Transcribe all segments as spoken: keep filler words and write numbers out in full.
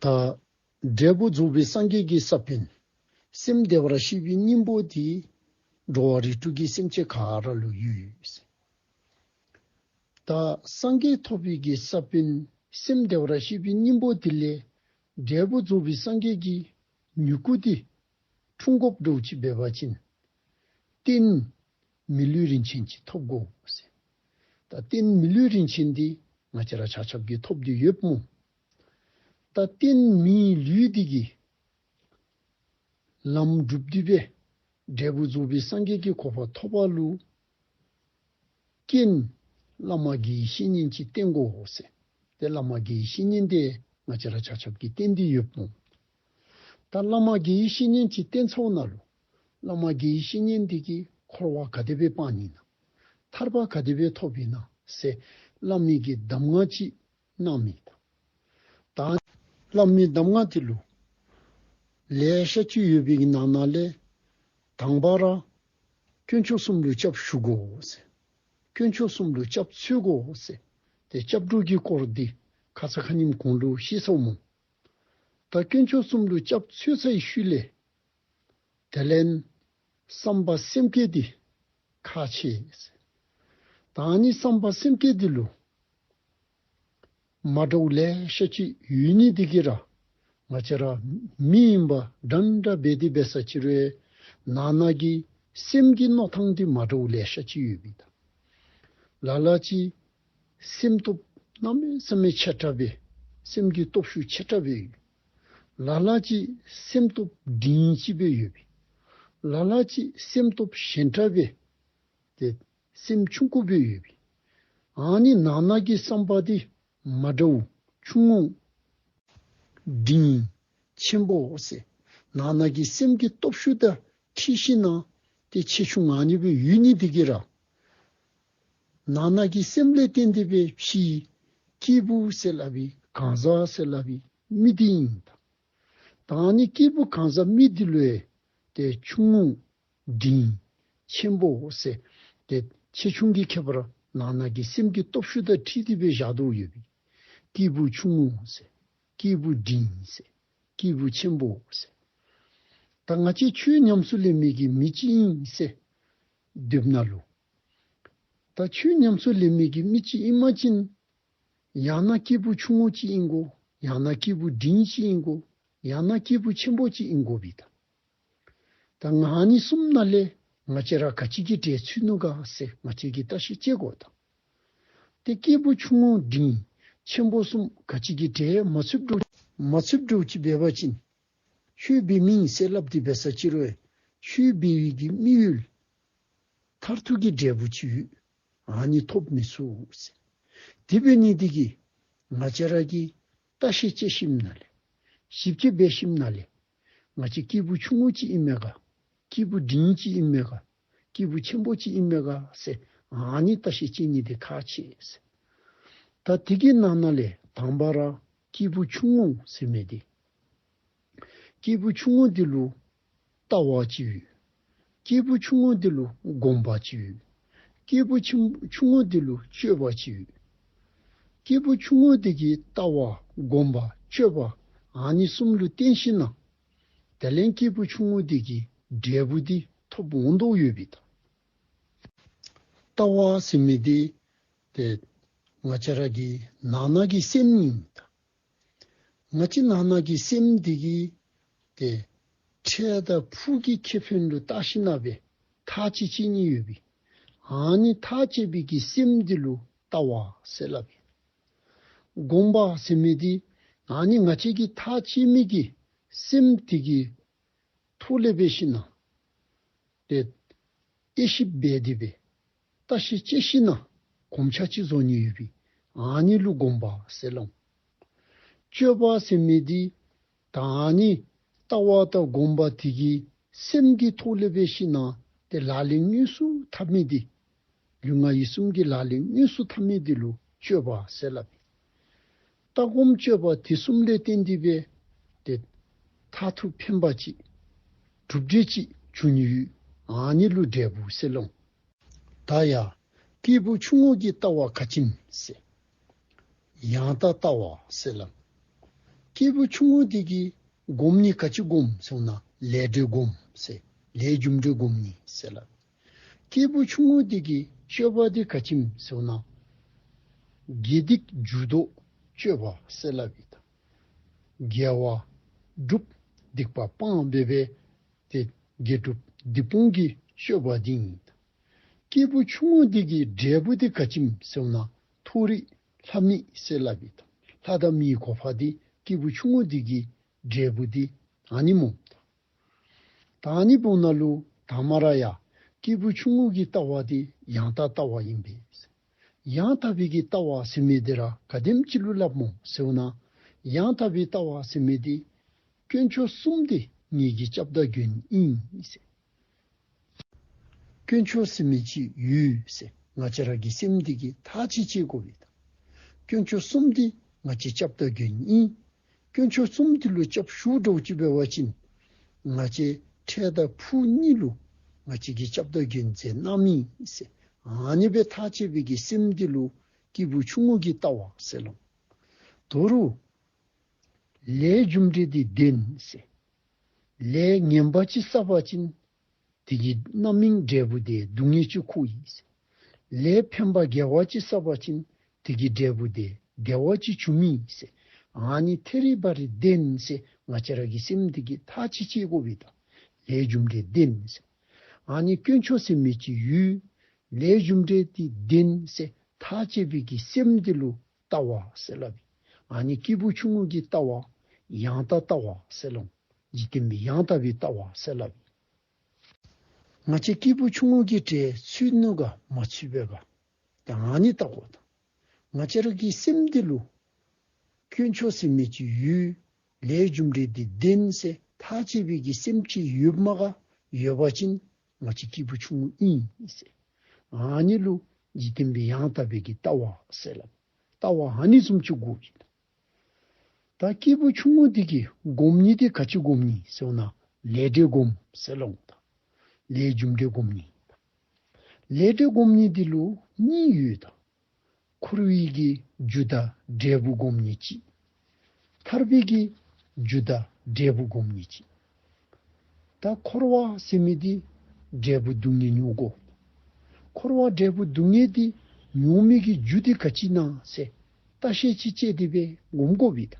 ད་འབྲས་བུ་རྫོགས་པའི་སངས་རྒྱས་ཀྱི་ས་བོན་སེམས་བདེ་བར་གཤེགས་པའི་སྙིང་པོ་འདི་འགྲོ་བ་རིགས་དྲུག་གི་སེམས་ཅན་ག་ར་ལུ་ཡོད། ད་སངས་རྒྱས་ཐོབ་པའི་གི་ས་བོན་སེམས་བདེ་བར་གཤེགས་པའི་སྙིང་པོ་འདི་ལས་འབྲས་བུ་རྫོགས་པའི་སངས་རྒྱས་ཀྱི་མྱུ་གུ་འདི་འཁྲུངས་དགོཔ་འདྲཝ་ཅིག་འབད་བ་ཅིན་རྟེན་མི་ལུས་རིན་ཆེན་ཅིག་ཐོབ་དགོ་ཟེར། ད་རྟེན་མི་ལུས་རིན་ཆེན་འདི་ང་བཅས་ར་ཆ་ཁྱབ་ཀྱིས་ཐོབ་སྟེ་ཡོདཔ་སྨོ། ད་རྟེན་མི་ལུས་འདི་གིས་ལམ་སྒྲུབ་སྟེ་སྦེ་འབྲས་བུ་རྫོགས་པའི་སངས་རྒྱས་ཀྱི་གོ་འཕང་ཐོབ་པ་ལུ་རྐྱེན་བླ་མ་དགེ་བའི་བཤེས་གཉེན་ཅིག་བསྟེན་དགོ་ཟེར། ཏེ་བླ་མ་དགེ་བའི་བཤེས་གཉེན་འདི་ང་བཅས་ར་ཆ་ཁྱབ་ཀྱིས་བསྟེན་ཏེ་ཡོདཔ་སྨོ། ད་བླ་མ་དགེ་བའི་བཤེས་གཉེན་ཅིག་བསྟེན་ཚརཝ་ན་ལུ་བླ་མ་དགེ་བའི་བཤེས་གཉེན་འདི་གིས་འཁོར་བ་ག་དེ་སྦེ་སྤང་ནི་ན། ཐར་པ་ག་དེ་སྦེ་ཐོབ་ནི་ན་ཟེར་བླ་མའི་གི་གདམས་ངག་ཅིག་གནང་མི་ད། ད་བླ་མའི་གདམས་ངག་འདི་ལུ་ལེ་ཤ་ཅིག་ཡོད་པའི་གི་ནང་ན་ལས་དང་པ་ར་དཀོན་མཆོག་གསུམ་ལུ་སྐྱབས་ཞུ་དགོ་ཟེར། དཀོན་མཆོག་གསུམ་ལུ་སྐྱབས་འཚོལ་དགོ་ཟེར། ཏེ་སྐྱབས་འགྲོ་གི་སྐོར་འདི་ཁ་ཙ་ཁ་ཉིནམ་གོང་ལུ་བཤད་ཚརཝ་སྨོ། ད་དཀོན་མཆོག་གསུམ་ལུ་སྐྱབས་འཚོལ་ཚར་བའི་ཤུལ་ལས་དེ་ལས་བསམ་པ་སེམས་བསྐྱེད་འདི་ཁག་ཆེ་ཟེར། ད་ཨ་ནི་བསམ་པ་སེམས་བསྐྱེད་འདི་ལུ་མ་འདྲཝ་ལེ་ཤ་ཅིག་ཡོད་ནི་འདི་གིས་ར་ང་བཅས་ར་མི་ཨིན་པ་འདྲན་འདྲ་འབད་དེ་འབད་ས་ཅིག་རུང་ནང་ན་གི་སེམས་ཀྱི་མནོ་ཐངས་འདི་མ་འདྲཝ་ལེ་ཤ་ཅིག་ཡོད་པས་ད། ལ་ལ་ཅིག་སེམས་སྟོབས་གནམ་མེད་ས་མེད་ཆེ་དྲགས་སྦེ་སེམས་ཀྱི་སྟོབས་ཤུགས་ཆེ་དྲགས་སྦེ་ཡོད། ལ་ལ་ཅིག་སེམས་སྟོབས་འབྲིང་ཅིག་སྦེ་ཡོད་པས། ལ་ལ་ཅིག་སེམས་སྟོབས་ཞན་དྲགས་སྦེ་ཏེ་སེམས་ཆུང་ཀུ་སྦེ་ཡོད་པས། ཨ་ནི་ནང་ན་གི་བསམ་པ་འདི་མ་འདྲཝ་ཆུང་ངུ་འབྲིང་ཆེན་པོ་ཟེར་ནང་ན་གི་སེམས་ཀྱི་སྟོབས་ཤུགས་དང་འཁྲིལ་ཞིན་ན་ཏེ་ཆེ་ཆུང་ཨ་ནི་སྦེ་ཡོད་ནི་འདི་གིས་ར་ནང་ན་གི་སེམས་ལས་བརྟེན་ཏེ་སྦེ་ཕྱིའི་སྐྱེས་བུ་ཟེར་སླབ་པའི་གང་ཟག་ཟེར་སླབ་པའི་མི་འདི་ཨིན་ད། ད་ཨ་ནི་སྐྱེས་བུ་གང་ཟག་མི་འདི་ལུ་ཡང་ཏེ་ཆུང་ངུ་འབྲིང་ཆེན་པོ་ཟེར་ཏེ་ཆེ་ཆུང་གི་ཁྱད་པར་ནང་ན་གི་སེམས་ཀྱི་སྟོབས་ཤུགས་དང་འཁྲིལ་ཏེ་སྦེ་བཞག་དོ་ཡོད་པས། སྐྱེས་བུ་ཆུང་ངུ་ཟེར་སྐྱེས་བུ་འབྲིང་ཟེར་སྐྱེས་བུ་ཆེན་པོ་ཟེར། ད་ང་བཅས་ཆོས་ཉམས་སུ་ལེན་མི་གི་མི་ཅིག་ཨིན་ཟེར་སྡོདཔ་ན་ལུ་ད་ཆོས་ཉམས་སུ་ལེན་མི་གི་མི་ཅིག་ཨིན་པ་ཅིན་ཡང་ན་སྐྱེས་བུ་ཆུང་ངུ་ཅིག་ཨིན་དགོ། ཡང་ན་སྐྱེས་བུ་འབྲིང་ཅིག་ཨིན་དགོ། ཡང་ན་སྐྱེས་བུ་ཆེན་པོ་ཅིག་ཨིན་དགོ་པས་ད། ད་ང་ཨ་ནི་གསུམ་ནང་ལས་ང་བཅས་ར་ག་ཅི་གི་གྲལ་ཚུད་ནུག་ག་ཟེར་ང་བཅས་ཀྱིས་བརྟག་ཞིབ་དཔྱད་དགོ་ད། ཏེ་སྐྱེས་བུ་ཆུང་ངུ་འབྲིང་ཆེན་པོ་གསུམ་ག་ཅི་གི་གྲལ་མ་ཚུདཔ་འདྲཝ་མ་ཚུདཔ་འདྲཝ་ཅིག་འབད་བ་ཅིན་ཆོས་འབད་མི་ཨིན་ཟེར་སླབ་སྟེ་འབད་ས་ཅིག་རུང་ཆོས་འབད་བའི་གི་དམིགས་ཡུལ་མཐར་ཐུག་གི་འབྲས་བུ་ཅིག་ཡོད། ཨ་ནི་ཐོབ་མི་ཚུགས་ཟེར། དེ་འབད་ནི་འདི་གིས་ང་བཅས་ར་གིས་བརྟག་ཞིབ་དཔྱད་ཞིནམ་ན་ལས་ཞིབ་དཔྱད་འབད་ཞིནམ་ན་ལས་ང་བཅས་སྐྱེས་བུ་ཆུང་ངུ་ཅིག་ཨིན་མས་ག། སྐྱེས་བུ་འབྲིང་ཅིག་ཨིན་མས་ག། སྐྱེས་བུ་ཆེན་པོ་ཅིག་ཨིན་མས་ག་ཟེར་ཨ་ནི་བརྟག་ཞིབ་དཔྱད་ནི་འདི་ཁག་ཆེ་ཟེར། ད་དེ་གི་ནང་ན་ལས་དང་པ་ར་སྐྱེས་བུ་ཆུང་ངུ་ཟེར་མི་འདི་སྐྱེས་བུ་ཆུང་ངུ་འདི་ལུ་ལྟ་བ་ཅིག་ཡོད། སྐྱེས་བུ་ཆུང་ངུ་འདི་ལུ་སྒོམ་པ་ཅིག་ཡོད། སྐྱེས་བུ་ཆུང་ཆུང་ངུ་འདི་ལུ་སྤྱོད་པ་ཅིག་ཡོད། སྐྱེས་བུ་ཆུང་ངུ་འདི་གིས་ལྟ་བ་སྒོམ་པ་སྤྱོད་པ་ཨ་ནི་གསུམ་ལུ་བརྟེན་ཞིན་ན་དེ་ལས་སྐྱེས་བུ་ཆུང་ངུ་འདི་གི་འབྲས་བུ་འདི་ཐོབ་འོང་དོ་ཡོད་པས་ད། ལྟ་བ་ཟེར་མི་འདི་ཏེ་ང་བཅས་ར་གི་ནང་ན་གི་སེམས་ཨིན་ད། ང་བཅས་ནང་ན་གི་སེམས་འདི་གིས་ཏེ་འཕྲལ་དང་ཕུགས་ཀྱི་ཁེ་ཕན་ལུ་བལྟ་ཞིན་ན་སྦེ་ཐག་བཅད་བཅད་ནི་ཡོད་པས། ཨ་ནི་ཐག་བཅད་པའི་གི་སེམས་འདི་ལུ་ལྟ་བ་ཟེར་སླབ་ཨིན། སྒོམ་པ་ཟེར་མི་འདི་ཨ་ནི་ང་བཅས་ཀྱིས་ཐག་བཅད་མི་གི་སེམས་འདི་གི་ཐོག་ལས་འབད་ཞིན་ན་ཏེ་དབྱེ་ཞིབ་འབད་དེ་སྦེ་བརྟག་ཞིབ་དཔྱད་ཞིན་ན་གོམས་ཆ་ཅིག་བཟོ་ནི་ཡོད་པས། ཨ་ནི་ལུ་སྒོམ་པ་ཟེར་སླབ། སྤྱོད་པ་ཟེར་མི་འདི་ད་ཨ་ནི་ལྟ་བ་དང་སྒོམ་པ་འདི་གི་སེམས་ཀྱི་ཐོག་ལས་འབད་ཞིན་ན་ཏེ་ལག་ལེན་དངོས་སུ་འཐབ་མི་འདི་ལུས་ངག་ཡིད་གསུམ་གྱི་ལག་ལེན་དངོས་སུ་འཐབ་མི་འདི་ལུ་སྤྱོད་པ་ཟེར་སླབ་ཨིན། ལྟ་སྒོམ་སྤྱོད་པ་འདི་གསུམ་ལས་བརྟེན་ཏེ་སྦེ་ཏེ་མཐར་ཐུག་ཕན་པ་ཅིག་གྲུབ་འབྲས་ཅིག་འབྱུང་ནི་ཡོད། ཨ་ནི་ལུ་འབྲས་བུ་ཟེར་སླབ། ད་ཡང་སྐྱེས་བུ་ཆུང་ངུ་གི་ལྟ་བ་ག་ཅི་ཨིནམ་ཟེར་ཡང་དག་ལྟ་བ་ཟེར་སླབ། སྐྱེས་བུ་ཆུང་ངུ་འདི་གིས་སྒོམ་ནི་ག་ཅི་སྒོམ་ཟེར་ན་ལས་འབྲས་སྒོམ་ཟེར། ལས་རྒྱུ་འབྲས་སྒོམ་ནི་ཟེར་སླབ། སྐྱེས་བུ་ཆུང་ངུ་འདི་གི་སྤྱོད་པ་འདི་ག་ཅི་སྨོ་ཟེར་ན་དགེ་སྡིག་རྒྱུ་ལྡོག་སྤྱོད་པ་ཟེར་སླབ་ཨིན། དགེ་བ་སྒྲུབ་སྡིག་པ་སྤང་འབད་བའི་ཏེ་དགེ་སྒྲུབ་སྡིག་སྤོང་གི་སྤྱོད་པ་འདི་ཨིན། སྐྱེས་བུ་ཆུང་ངུ་འདི་གི་འབྲས་བུ་འདི་ག་ཅི་སྨོ་ཟེར་ན་མཐོ་རིས་ལྷ་མི་ཟེར་སླབ་ཨིན། ལྷ་དང་མིའི་གོ་འཕང་འདི་སྐྱེས་བུ་ཆུང་ངུ་འདི་གི་འབྲས་བུ་འདི་ཨ་ནི་སྨོ། ད་ཨ་ནི་འབདཝ་ད་ལུ་དང་པ་ར་ཡང་སྐྱེས་བུ་ཆུང་ངུ་གི་ལྟ་བ་འདི་ཡང་དག་ལྟ་བ་ཨིན་པས། ཡང་དག་པའི་གི་ལྟ་བ་ཟེར་མི་འདི་ར་ག་དེམ་ཅིག་ལུ་སླབ་སྨོ་ཟེར་ན་ཡང་དག་པའི་ལྟ་བ་ཟེར་མི་འདི་དཀོན་མཆོག་གསུམ་འདི་ངེ་གི་སྐྱབས་དང་མགོན་ཨིན་ཟེར། དཀོན་མཆོག་ཟེར་མི་ཅིག་ཡོད་ཟེར་ང་བཅས་ར་གི་སེམས་འདི་གིས་ཐག་ཅིག་བཅད་དགོ་པས། དཀོན་མཆོག་གསུམ་འདི་ང་བཅས་སྐྱབས་དང་མགོན་ཨིན། དཀོན་མཆོག་གསུམ་འདི་ལུ་སྐྱབས་ཞུ་འགྱོ་ཅི་འབད་བ་ཅིན་ང་བཅས་འཕྲལ་དང་ཕུགས་གཉིས་ལུ་ང་བཅས་ཀྱི་སྐྱབས་དང་མགོན་མཛད་གནང་མི་ཨིན་ཟེར། ཨ་ནི་སྦེ་ཐག་བཅད་པའི་གི་སེམས་འདི་ལུ་སྐྱེས་བུ་ཆུང་ངུ་གི་ལྟ་བ་ཟེར་སླབ། ད་རུང་ལས་རྒྱུ་འབྲས་འདི་བདེན་ཟེར། ལས་ངན་པ་ཅིག་བསགས་པ་ཅིན་དེ་གི་རྣམ་སྨིན་འབྲས་བུ་འདི་སྡུག་བསྔལ་ཅིག་འཁོརཝ་ཨིན་ཟེར། ལས་ཕན་པ་དགེ་བ་ཅིག་བསགས་པ་ཅིན་དེ་གི་འབྲས་བུ་འདི་བདེ་བ་ཅིག་འབྱུངམ་ཨིན་ཟེར། ཨ་ནི་ཐད་རི་བ་རི་བདེན་ཟེར་ང་བཅས་ར་གི་སེམས་འདི་གིས་ཐག་ཅིག་བཅད་དགོ་པས་ད། ལས་རྒྱུ་འབྲས་བདེན་ཟེར། ཨ་ནི་དཀོན་མཆོག་ཟེར་མི་ཅིག་ཡོད། ལས་རྒྱུ་འབྲས་འདི་བདེན་ཟེར་ཐག་བཅད་པའི་གི་སེམས་འདི་ལུ་ལྟ་བ་ཟེར་སླབ་ཨིན། ཨ་ནི་སྐྱེས་བུ་ཆུང་ངུ་གི་ལྟ་བ་ཡང་དག་ལྟ་བ་ཟེར་སླབ་ཨིན། འཇིག་རྟེན་པའི་ཡང་དག་པའི་ལྟ་བ་ཟེར་སླབ་ཨིན། ང་བཅས་སྐྱེས་བུ་ཆུང་ངུ་གི་གྲས་ཚུད་ནུག་ག་མ་ཚུད་པས་ག་ད་ཨ་ནི་བལྟ་དགོ་ད། ང་བཅས་ར་གི་སེམས་འདི་ལུ་དཀོན་མཆོག་ཟེར་མི་ཅིག་ཡོད། ལས་རྒྱུ་འབྲས་འདི་བདེན་ཟེར་ཐག་བཅད་པའི་གི་སེམས་ཅིག་ཡོདཔ་མས་ག། ཡོད་པ་ཅིན་ང་བཅས་སྐྱེས་བུ་ཆུང་ངུ་ཨིན་ཟེར། ཨ་ནི་ལུ་འཇིག་རྟེན་པའི་ཡང་དག་པའི་གི་ལྟ་བ་ཟེར་སླབ། ལྟ་བ་ཨ་ནི་བཟུམ་ཅིག་དགོ་པས། ད་སྐྱེས་བུ་ཆུང་ངུ་འདི་གིས་སྒོམ་ནི་འདི་ག་ཅི་སྒོམ་ནི་ཟེར་ན་ལས་འབྲས་སྒོམ་ཟེར་སླབ་ད། ལས་རྒྱུ་འབྲས་སྒོམ་ནི། ལས་འབྲས་སྒོམ་ནི་འདི་ལུ་གཉིས་ཡོད་ད། འཁོར་བའི་གི་རྒྱུ་དང་འབྲས་བུ་སྒོམ་ནི་གཅིག། ཐར་པའི་གི་རྒྱུ་དང་འབྲས་བུ་སྒོམ་ནི་གཅིག། ད་འཁོར་བ་ཟེར་མི་འདི་འབྲས་བུ་སྡུག་བསྔལ་མྱོང་དགོ། འཁོར་བ་འབྲས་བུ་སྡུག་བསྔལ་འདི་མྱོང་མི་གི་རྒྱུ་འདི་ག་ཅི་ཨིན་ན་ཟེར་བརྟག་ཞིབ་ཅིག་དཔྱད་དེ་སྦེ་སྒོམ་དགོ་པས་ད།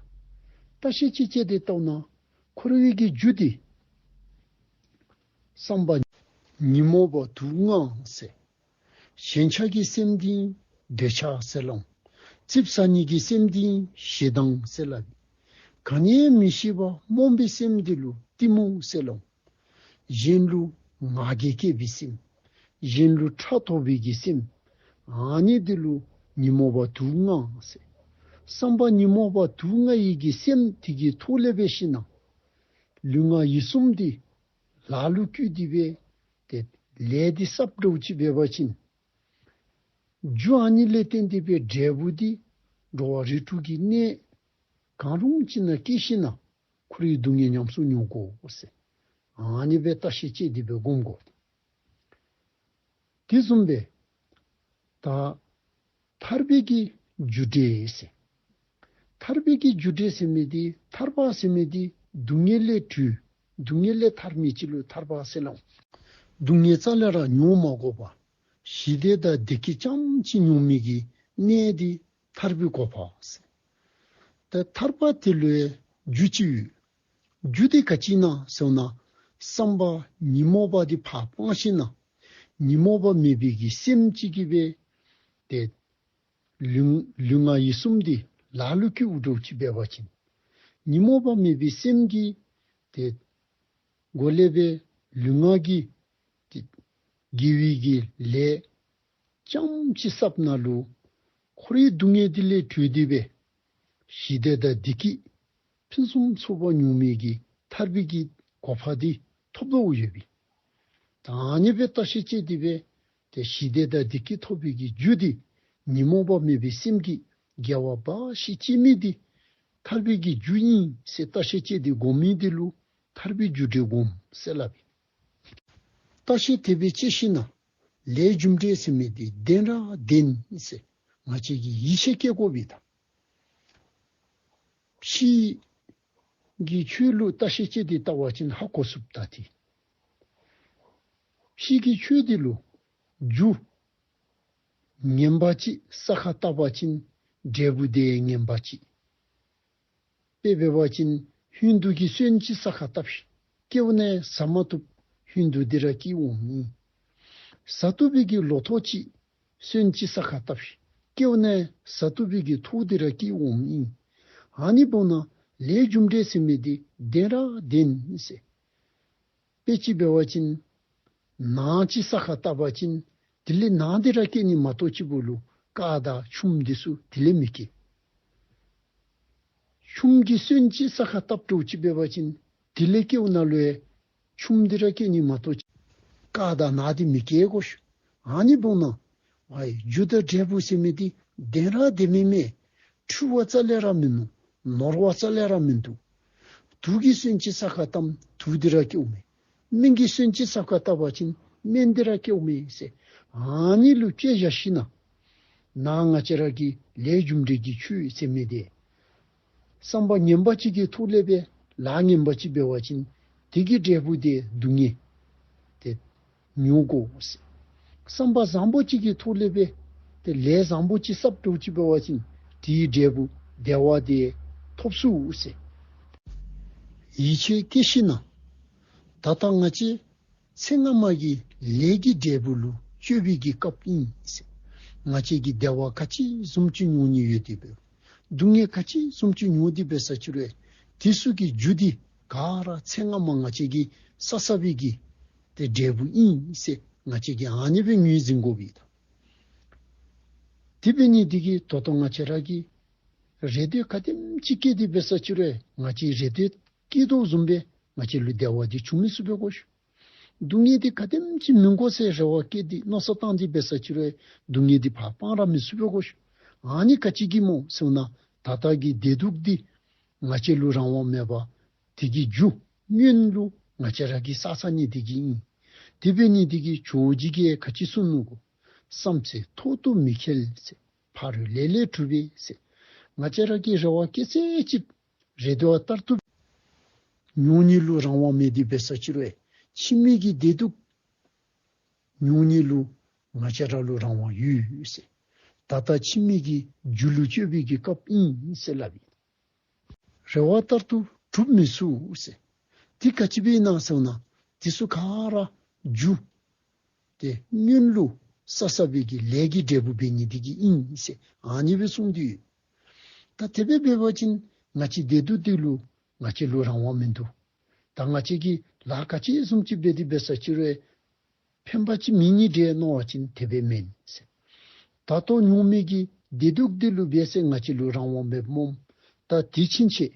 བརྟག་ཞིབ་ཅིག་དཔྱད་དེ་བལྟཝ་ད་འཁོར་བའི་གི་རྒྱུ་འདི་བསམ་པ་ཉོན་མོངས་པ་དུག་ལྔ་ཟེར། ཞེན་ཆགས་ཀྱི་སེམས་འདི་འདོད་ཆགས་ཟེར་སླབ། ཙིགཔ་ཟ་ནི་གི་སེམས་འདི་ཞེ་སྡང་ཟེར་སླབ། གང་ཡང་མི་ཤེས་པ་རྨོངས་པའི་སེམས་འདི་ལུ་གཏི་མུག་ཟེར་སླབ། གཞན་ལུ་ང་རྒྱལ་སྐྱེ་བའི་སེམས། གཞན་ལུ་ཕྲག་དོག་པའི་གི་སེམས། ཨ་ནི་འདི་ལུ་ཉོན་མོངས་པ་དུག་ལྔ་ཟེར། བསམ་པ་ཉོན་མོངས་པ་དུག་ལྔ་ཡི་གི་སེམས་འདི་གི་ཐོག་ལས་འབད་ཞིན་ན་ལུས་ངག་ཡིད་གསུམ་འདི་ལ་ལུ་བཀོད་དེ་སྦེ་ཏེ་ལས་འདི་བསགས་འགྱོ་ཅི་འབད་བ་ཅིན་རྒྱུ་ཨ་ནི་ལས་བརྟེན་ཏེ་སྦེ་འབྲས་བུ་འདི་འགྲོ་བ་རིགས་དྲུག་གི་གནས་གང་རུང་ཅིག་ནང་སྐྱེ་ཞིན་ན་འཁོར་བའི་སྡུག་བསྔལ་ཉམས་སུ་མྱོང་དགོ་ཟེར། ཨ་ནི་སྦེ་བརྟག་ཞིབ་དཔྱད་དེ་སྦེ་སྒོམ་དགོ། དེ་བཟུམ་སྦེ་ད་ཐར་པའི་གི་རྒྱུ་འབྲས་ཟེར། ཐར་པའི་གི་རྒྱུ་འབྲས་ཟེར་མི་འདི་ཐར་པ་ཟེར་མི་འདི་སྡུག་བསྔལ་ལས་གྲོལ། སྡུག་བསྔལ་ལས་ཐར་མི་ཅིག་ལུ་ཐར་པ་ཟེར་སླབ། སྡུག་བསྔལ་རྩ་ལས་ར་མྱོང་མ་དགོ་པར་ཞི་བདེ་དང་བདེ་སྐྱིད་རྐྱངམ་ཅིག་མྱོང་མི་གི་གནས་འདི་ཐར་པའི་གོ་འཕང་ཟེར། ད་ཐར་པ་དེ་ལུ་རྒྱུ་ཅིག་ཡོད། རྒྱུ་དེ་ག་ཅི་ཨིན་ན་ཟེར་ན་བསམ་པ་ཉོན་མོངས་པ་དེ་ཕར་སྤངས་ཞིན་ན་ཉོན་མོངས་པ་མེད་པའི་གི་སེམས་ཅིག་གིས་སྦེ་ཏེ་ལུས་ལུས་ངག་ཡིད་གསུམ་དེ་ལ་ལུ་བཀོད་འགྱོ་ཅི་འབད་བ་ཅིན་ཉོན་མོངས་པ་མེད་པའི་སེམས་ཀྱི་ཏེ་སྒོ་ལས་སྦེ་ལུས་ངག་གི་ཏེ་དགེ་བའི་གི་ལས་རྐྱངམ་ཅིག་བསགསཔ་ད་ལུ་འཁོར་བའི་སྡུག་བསྔལ་དེ་ལས་གྲོལ་ཏེ་སྦེ་ཞི་བདེ་དང་བདེ་སྐྱིད་ཕུན་སུམ་ཚོགས་པ་མྱོང་མི་གི་ཐར་པའི་གི་གོ་འཕང་དེ་ཐོབ་དོ་ཡོདཔ་ཨིན། ད་ཨ་ནི་སྦེ་བརྟག་ཞིབ་དཔྱད་དེ་སྦེ་ཏེ་ཞི་བདེ་དང་བདེ་སྐྱིད་ཐོབ་པའི་གི་རྒྱུ་དེ་ཉོན་མོངས་པ་མེད་པའི་སེམས་ཀྱི་དགེ་བ་འབའ་ཞིག་བསྐྱེད་མི་དེ་ཐར་པའི་གི་རྒྱུ་ཨིན་ཟེར་བརྟག་ཞིབ་དཔྱད་དེ་སྒོམ་མི་དེ་ལུ་ཐར་པའི་རྒྱུ་འབྲས་སྒོམ་ཟེར་སླབ་ཨིན། བརྟག་ཞིབ་དེ་སྦེ་དཔྱད་ཞིན་ན་ལས་རྒྱུ་འབྲས་ཟེར་མི་དེ་བདེན་ར་བདེན་ཟེར་ང་བཅས་ཀྱིས་ཡིད་ཆེས་བསྐྱེད་དགོ་པས་ད། ཕྱི་ གི་ཆོས་ལུ་བརྟག་ཤིང་དཔྱད་དེ་བལྟ་བ་ཅིན་ཧ་གོ་ཚུགསཔ་ད་ཏེ། ཕྱི་གི་ཆོས་འདི་ལུ་རྒྱུ་ངན་པ་ཅིག་ས་ཁར་བཏབ་པ་ཅིན་འབྲས་བུ་དེ་ངན་པ་ཅིག། དཔེ་འབད་བ་ཅིན་ཧིང་དུ་གི་སོན་ཅིག་ས་ཁར་བཏབ་ཤིག། སྐྱེཝ་ནས་བཟའ་མ་བཏུབ། ཧིང་དུ་འདི་ར་སྐྱེ་འོངམ་ཨིན། བཟའ་བཏུབ་པའི་གི་ལོ་ཐོག་ཅིག་སོན་ཅིག་ས་ཁར་བཏབ་ཤིག། སྐྱེཝ་ནས་བཟའ་བཏུབ་པའི་གི་ཐོག་འདི་ར་སྐྱེ་འོངམ་ཨིན། ཨ་ནི་འབདཝ་ད་ལས་རྒྱུ་འབྲས་ཟེར་མི་འདི་བདེན་ར་བདེན་ཟེར། དཔེ་ཅིག་འབད་བ་ཅིན་ནཱ་ཅིག་ས་ཁར་བཏབ་པ་ཅིན་དེ་ལས་ནཱ་འདི་ར་སྐྱེ་ནི་མ་གཏོགས་ཅིག་པོ་ལུ་དཀར་དང་ཆུམ་འདི་ཚུ་དེ་ལས་མི་སྐྱེ། ཆུམ་གྱི་སོན་ཅིག་ས་ཁར་བཏབ་འགྱོ་ཅིག་འབད་བ་ཅིན་དེ་ལས་སྐྱེཝ་ནང་ལུ་ཡང་ཆུམ་འདི་ར་སྐྱེ་ནི་མ་གཏོགས་ཅིག་དཀར་དང་ནག་འདི་མི་སྐྱེ་གོ་ཤིག། ཨ་ནི་འབདཝ་ད་ཝའི་རྒྱུ་དང་འབྲས་བུ་ཟེར་མི་འདི་བདེན་ར་བདེན་མི་མས། འཁྲུལ་བ་རྩ་ལས་ར་མིན་ནུག། ནོར་བ་རྩ་ལས་ར་མིན་འདུག། དུག་གི་སོན་ཅིག་ས་ཁར་བཏབ་དུག་འདི་ར་སྐྱེཝ་མས། སྨན་གྱི་སོན་ཅིག་ས་ཁར་བཏབ་པ་ཅིན་སྨན་འདི་ར་སྐྱེཝ་མས་ཟེར། ཨ་ནི་ལུ་དཔྱད་བཞག་ཞིནམ་ན་ནཱ་ང་བཅས་ར་གི་ལས་རྒྱུ་འབྲས་ཀྱི་ཆོས་ཟེར་མི་འདི་བསམ་པ་ངན་པ་ཅིག་གི་ཐོག་ལས་སྦེ་ལཱ་ངན་པ་ཅིག་འབད་བ་ཅིན་དེ་གི་འབྲས་བུ་འདི་སྡུག་བསྔལ་ཏེ་མྱོང་དགོ་ཟེར། བསམ་པ་བཟང་པོ་ཅིག་གི་ཐོག་ལས་སྦེ་ཏེ་ལས་བཟང་པོ་ཅིག་བསགས་འགྱོ་ཅིག་འབད་བ་ཅིན་དེའི་འབྲས་བུ་བདེ་བ་འདི་ཐོབ་ཚུགས་ཟེར། ཡིད་ཆེས་བསྐྱེད་ཞིནམ་ན་ད་ལྟ་ང་བཅས་ཚེ་སྔ་མ་གི་ལས་ཀྱི་འབྲས་བུ་ལུ་སྤྱོད་པའི་གི་སྐབས་ཨིན་ཟེར། ང་བཅས་ཀྱིས་བདེ་བ་ག་ཅི་བཟུམ་ཅིག་མྱོང་ནི་ཡོད་དེ་འབད་རུང་སྡུག་བསྔལ་ག་ཅི་བཟུམ་ཅིག་མྱོང་དེ་འབད་ས་ཅིག་རུང་དེ་ཚུ་གི་རྒྱུ་འདི་ག་ར་ཚེ་སྔ་མ་ང་བཅས་ཀྱིས་བསགས་བསགས་པའི་གི་ཏེ་འབྲས་བུ་ཨིན་ཟེར་ང་བཅས་ཀྱིས་ཨ་ནི་སྦེ་ངོས་འཛིན་དགོ་པས་ད། དེ་འབད་ནི་འདི་གིས་ད་ལྟོ་ང་བཅས་ར་གིས་རེ་འདོད་ག་དེམ་ཅིག་བསྐྱེད་དེ་འབད་ས་ཅིག་རུང་ང་བཅས་རེ་འདོད་བསྐྱེད་དོ་བཟུམ་སྦེ་ང་བཅས་ལུ་བདེ་བ་འདི་འབྱུང་མི་ཚུགས་པས་གོ་ཤིག། སྡུག་བསྔལ་འདི་ག་དེམ་ཅིག་མི་དགོ་ཟེར་རེ་བ་བསྐྱེད་དེ་མནོ་བསམ་བཏང་སྟེ་འབད་ས་ཅིག་རུང་སྡུག་བསྔལ་འདི་ཕར་སྤང་ར་མི་ཚུགས་པས་གོ་ཤིག། ཨ་ནི་ག་ཅི་གིས་སྨོ་ཟེར་ན་ད་ལྟ་གི་བདེ་སྡུག་འདི་ང་བཅས་ལུ་རང་དབང་མེད་པར་དེ་གི་རྒྱུ་སྔོན་ལུ་ང་བཅས་ར་གིས་བསགས་བསགས་ནི་དེ་གིས་ཨིན། དེ་འབད་ནི་དེ་གིས་ཇོ་བོ་རྗེ་གིས་ག་ཅི་གསུངས་ནུག་གོ། བསམ་ཚེ་ཐོག་ཏུ་མི་འཁེལ་ཟེར། ཕ་རོལ་ལས་ལས་གྲུབ་པས་ཟེར། ང་བཅས་ར་གིས་རེ་བ་བསྐྱེད་ཚད་ཅིག་རེ་འདོད་ལྟར་དུ་མྱོང་ནི་ལུ་རང་དབང་མེད་དེ་འབད་ས་ཅིག་རུང་ཕྱི་མའི་གི་བདེ་སྡུག་མྱོང་ནི་ལུ་ང་བཅས་ར་ལུ་རང་དབང་ཡོད་ཟེར། ད་ལྟ་ཕྱི་མའི་གི་རྒྱུ་ལུ་སྤྱོད་པའི་གི་སྐབས་ཨིན་ཟེར་སླབ་ཨིན། རེ་བ་ལྟར་དུ་གྲུབ་མི་ཚུགས་ཟེར། དེ་ག་ཅི་འབད་ཨིན་ན་ཟེར་ན་དེ་ཚུ་ག་ར་རྒྱུ་ཏེ་སྔོན་ལུ་བསགས་བསགས་པའི་གི་ལས་ཀྱི་འབྲས་བུ་འབད་ནི་དེ་གིས་ཨིན་ཟེར་ཨ་ནི་སྦེ་གསུངས་ཏེ་ཡོད། ད་དེ་སྦེ་འབད་བ་ཅིན་ང་བཅས་བདེ་སྡུག་འདི་ལུ་ང་བཅས་ལུ་རང་དབང་མིན་འདུག། ད་ང་བཅས་ཀྱིས་ལཱ་ག་ཅི་བཟུམ་ཅིག་འབད་དེ་འབད་ས་ཅིག་རུང་ཕན་པ་ཅིག་མེད་ནི་འདྲས་མནོ་བ་ཅིན་དེ་སྦེ་མེན་ཟེར། ད་ལྟོ་མྱོང་མི་གི་བདེ་སྡུག་འདི་ལུ་འབད་ས་ང་བཅས་ལུ་རང་དབང་མེདཔ་སྨོ། ད་དེ་ཕྱིན་ཆད་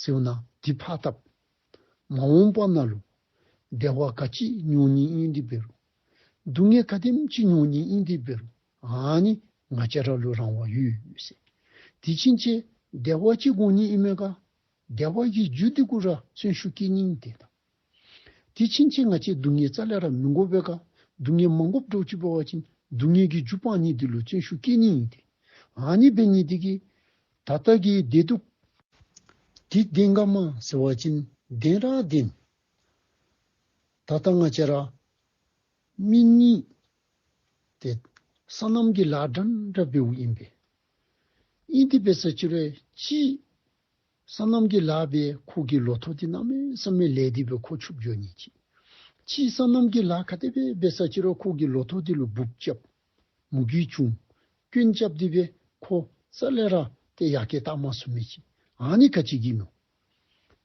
ཟེར་ན་དེ་ཕར་བཏབ། མ་འོངས་པ་ནང་ལུ་བདེ་བ་ག་ཅི་མྱོང་ནི་ཨིན་དེ་འབད་རུང་སྡུག་བསྔལ་ག་དེམ་ཅིག་མྱོང་ནི་ཨིན་དེ་འབད་རུང་ཨ་ནི་ང་བཅས་ར་ལུ་རང་དབང་ཡོད་ཟེར། དེ་ཕྱིན་ཆད་བདེ་བ་ཅིག་དགོ་ནི་ཨིན་མས་ག། བདེ་བ་གི་རྒྱུ་འདི་གུ་ར་བརྩོན་ཤུགས་བསྐྱེད་ནི་ཨིན་ཏེ་ད། དེ་ཕྱིན་ཆད་ང་བཅས་སྡུག་བསྔལ་རྩ་ལས་ར་མི་དགོ་པས་ག། སྡུག་བསྔལ་མ་དགོཔ་འདྲཝ་ཅིག་འབད་བ་ཅིན་སྡུག་བསྔལ་གྱི་རྒྱུ་སྤང་ནི་འདི་ལུ་བརྩོན་ཤུགས་བསྐྱེད་ནི་ཨིན་ཏེ། ཨ་ནི་འབད་ནི་འདི་གིས་ད་ལྟ་གི་བདེ་སྡུག་འདི་བདེན་ག་མས་ཟེར་བ་ཅིན་བདེན་ར་བདེན། ད་ལྟ་ང་བཅས་ར་མི་གཉིས་ཏེ་སོ་ནམ་གྱི་ལཱ་འདྲན་འདྲ་འབདཝ་ཨིན་པས། ཨིན་དེ་འབད་ས་ཅིག་རུང་གཅིག་སོ་ནམ་གྱི་ལཱ་འབད་ཁོ་གི་ལོ་ཐོག་འདི་གནམ་མེད་ས་མེད་ལེགས་དེ་འབད་ཁོ་ཕྱུགཔོ་འགྱོ་ནི་ཅིག། གཅིག་སོ་ནམ་གྱི་ལཱ་ག་དེ་སྦེ་འབད་ས་ཅིག་རུང་ཁོ་གི་ལོ་ཐོག་འདི་ལུ་འབུཔ་རྐྱབ། མུ་གེ་བྱུང་། སྐྱོན་རྐྱབ་དེ་འབད་ཁོ་རྩ་ལས་ར་ཏེ་ཡར་རྒྱས་བཏང་མ་ཚུགས་མི་ཅིག། ཨ་ནི་ག་ཅི་གིས་སྨོ།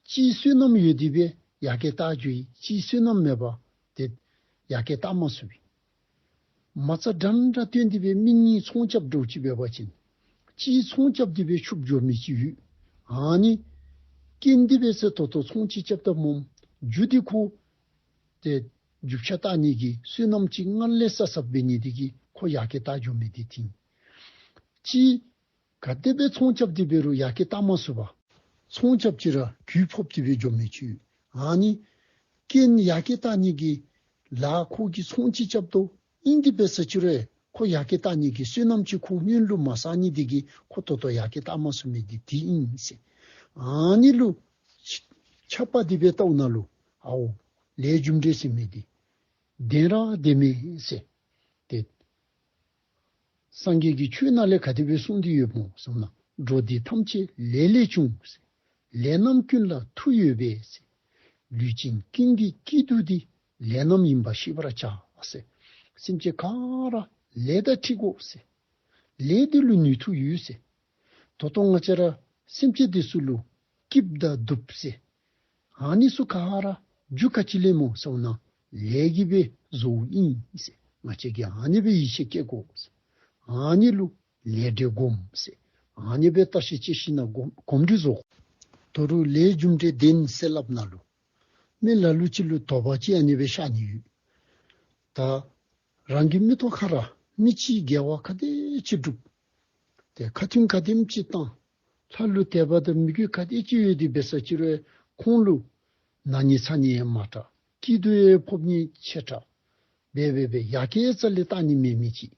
གཅིག་བསོད་ནམས་ཡོད་དེ་འབད་ཡར་རྒྱས་བཏང་འགྱོ་ཡི། གཅིག་བསོད་ནམས་མེད་པར་ཏེ་ཡར་རྒྱས་བཏང་མ་ཚུགས་པས། མ་རྩ་འདྲན་འདྲ་བཏོན་དེ་འབད་མི་གཉིས་ཚོང་རྐྱབ་འདྲཝ་ཅིག་འབད་བ་ཅིན་གཅིག་ཚོང་རྐྱབ་དེ་འབད་ཕྱུགཔོ་འགྱོ་མི་ཅིག་ཡོད། ཨ་ནི་རྐྱེན་དེ་འབད་ས་ད་ལྟོ་ཚོང་ཅིག་རྐྱབ་ད་སྨོ། རྒྱུ་འདི་ཁོ་ཏེ་རྒྱུ་ཆ་བཏགས་ནི་གི་བསོད་ནམས་ཅིག་སྔར་ལས་བསགས་བསགསཔ་འབད་ནི་དེ་གིས་ཁོ་ཡར་རྒྱས་བཏང་འགྱོ་མི་འདི་ཏེ་ཨིན། གཅིག་ག་དེ་སྦེ་ཚོང་རྐྱབ་དེ་འབད་རུང་ཡར་རྒྱས་བཏང་མ་ཚུགས་པར་ཚོང་རྐྱབ་ཅི་ར་གོད་ཕོག་དེ་འབད་འགྱོ་མི་ཅིག་ཡོད། ཨ་ནི་རྐྱེན་ཡར་རྒྱས་བཏང་ནི་གི་ལཱ་ཁོ་གིས་ཚོང་ཅིག་རྐྱབ་དོ། ཨིན་དེ་འབད་ས་ཅིག་རུང་ཁོ་ཡར་རྒྱས་བཏང་ནི་གི་བསོད་ནམས་ཅིག་ཁོ་སྔོན་ལུ་མ་བསགས་ནི་དེ་གིས་ཁོ་ད་ལྟོ་ཡར་རྒྱས་བཏང་མ་ཚུགས་མི་འདི་ཏེ་ཨིན་ཟེར། ཨ་ནི་ལུ་ ཁྱབ་པ་འདི་སྦེ་བལྟཝ་ད་ལུ་ཨའོ་ལས་རྒྱུ་འབྲས་ཟེར་མི་འདི་བདེན་ར་བདེན་མས་ཟེར། ཏེ་སངས་རྒྱས་ཀྱི་ཆོས་ནང་ལས་ག་དེ་སྦེ་གསུངས་ཏེ་ཡོདཔ་སྨོ་ཟེར་ན། འགྲོ་འདི་ཐམས་ཅད་ལས་ལས་བྱུང་། ལས་རྣམས་ཀུན་ལ་མཐུ་ཡོད་པས། ལུས་ཅན་ཀུན་གྱི་སྐྱིད་སྡུག་འདི། ལས་རྣམས་ཡིན་པ་ཤེས་པར་བྱ། ཟེར། སེམས་ཅན་ག་ར་ལས་དང་འཁྲིལ་དགོ་ཟེར། ལས་འདི་ལུ་ནུས་མཐུ་ཡོད་ཟེར། ད་ལྟོ་ང་བཅས་ར་སེམས་ཅན་འདི་ཚུ་ལུ་སྐྱིདཔ་དང་སྡུགཔ་ཟེར་ཨ་ནི་ཚུ་ག་ར་རྒྱུ་ག་ཅི་ལས་སྨོ་ཟེར་ན་ལས་ཀྱིས་སྦེ་བཟོཝ་ཨིན་ཟེར། ང་བཅས་ཀྱིས་ཨ་ནི་སྦེ་ཡིད་ཆེས་བསྐྱེད་དགོ་ཟེར། ཨ་ནི་ལུ་ལས་འབྲས་སྒོམ་ཟེར། ཨ་ནི་སྦེ་བརྟག་ཞིབ་དཔྱད་ཞིན་ན་གོམས་གོམས་འདྲིས་བཟོ། ད་རུང་ལས་རྒྱུ་འབྲས་བདེན་ཟེར་སླབ་ན་ལུ་མི་ལ་ལུ་ཅིག་ལུ་དོགས་པ་ཅིག་ཨ་ནི་སྦེ་ཤར་ནི་ཡོད། ད་རང་གི་མིག་ཏོ་ཁར་མི་ཅིག་དགེ་བ་ག་དེ་ཅིག་སྒྲུབ། ཏེ་ཁ་ཐུན་ག་དེམ་ཅིག་བཏང་། ལྷ་ལུ་དད་པ་དང་མོས་གུས་ག་དེ་ཅིག་ཡོད་དེ་འབད་ས་ཅིག་རུང་ཁོང་ལུ་ན་ནི་ཚ་ནི་ཡང་མ་དྲག། སྐྱིད་སྡུག་ཡང་ཕོག་ནི་ཆེ་དྲགས། འབད་འབད་འབད་ཡར་རྒྱས་རྩ་ལས་བཏང་ནི་མེད་མི་ཅིག།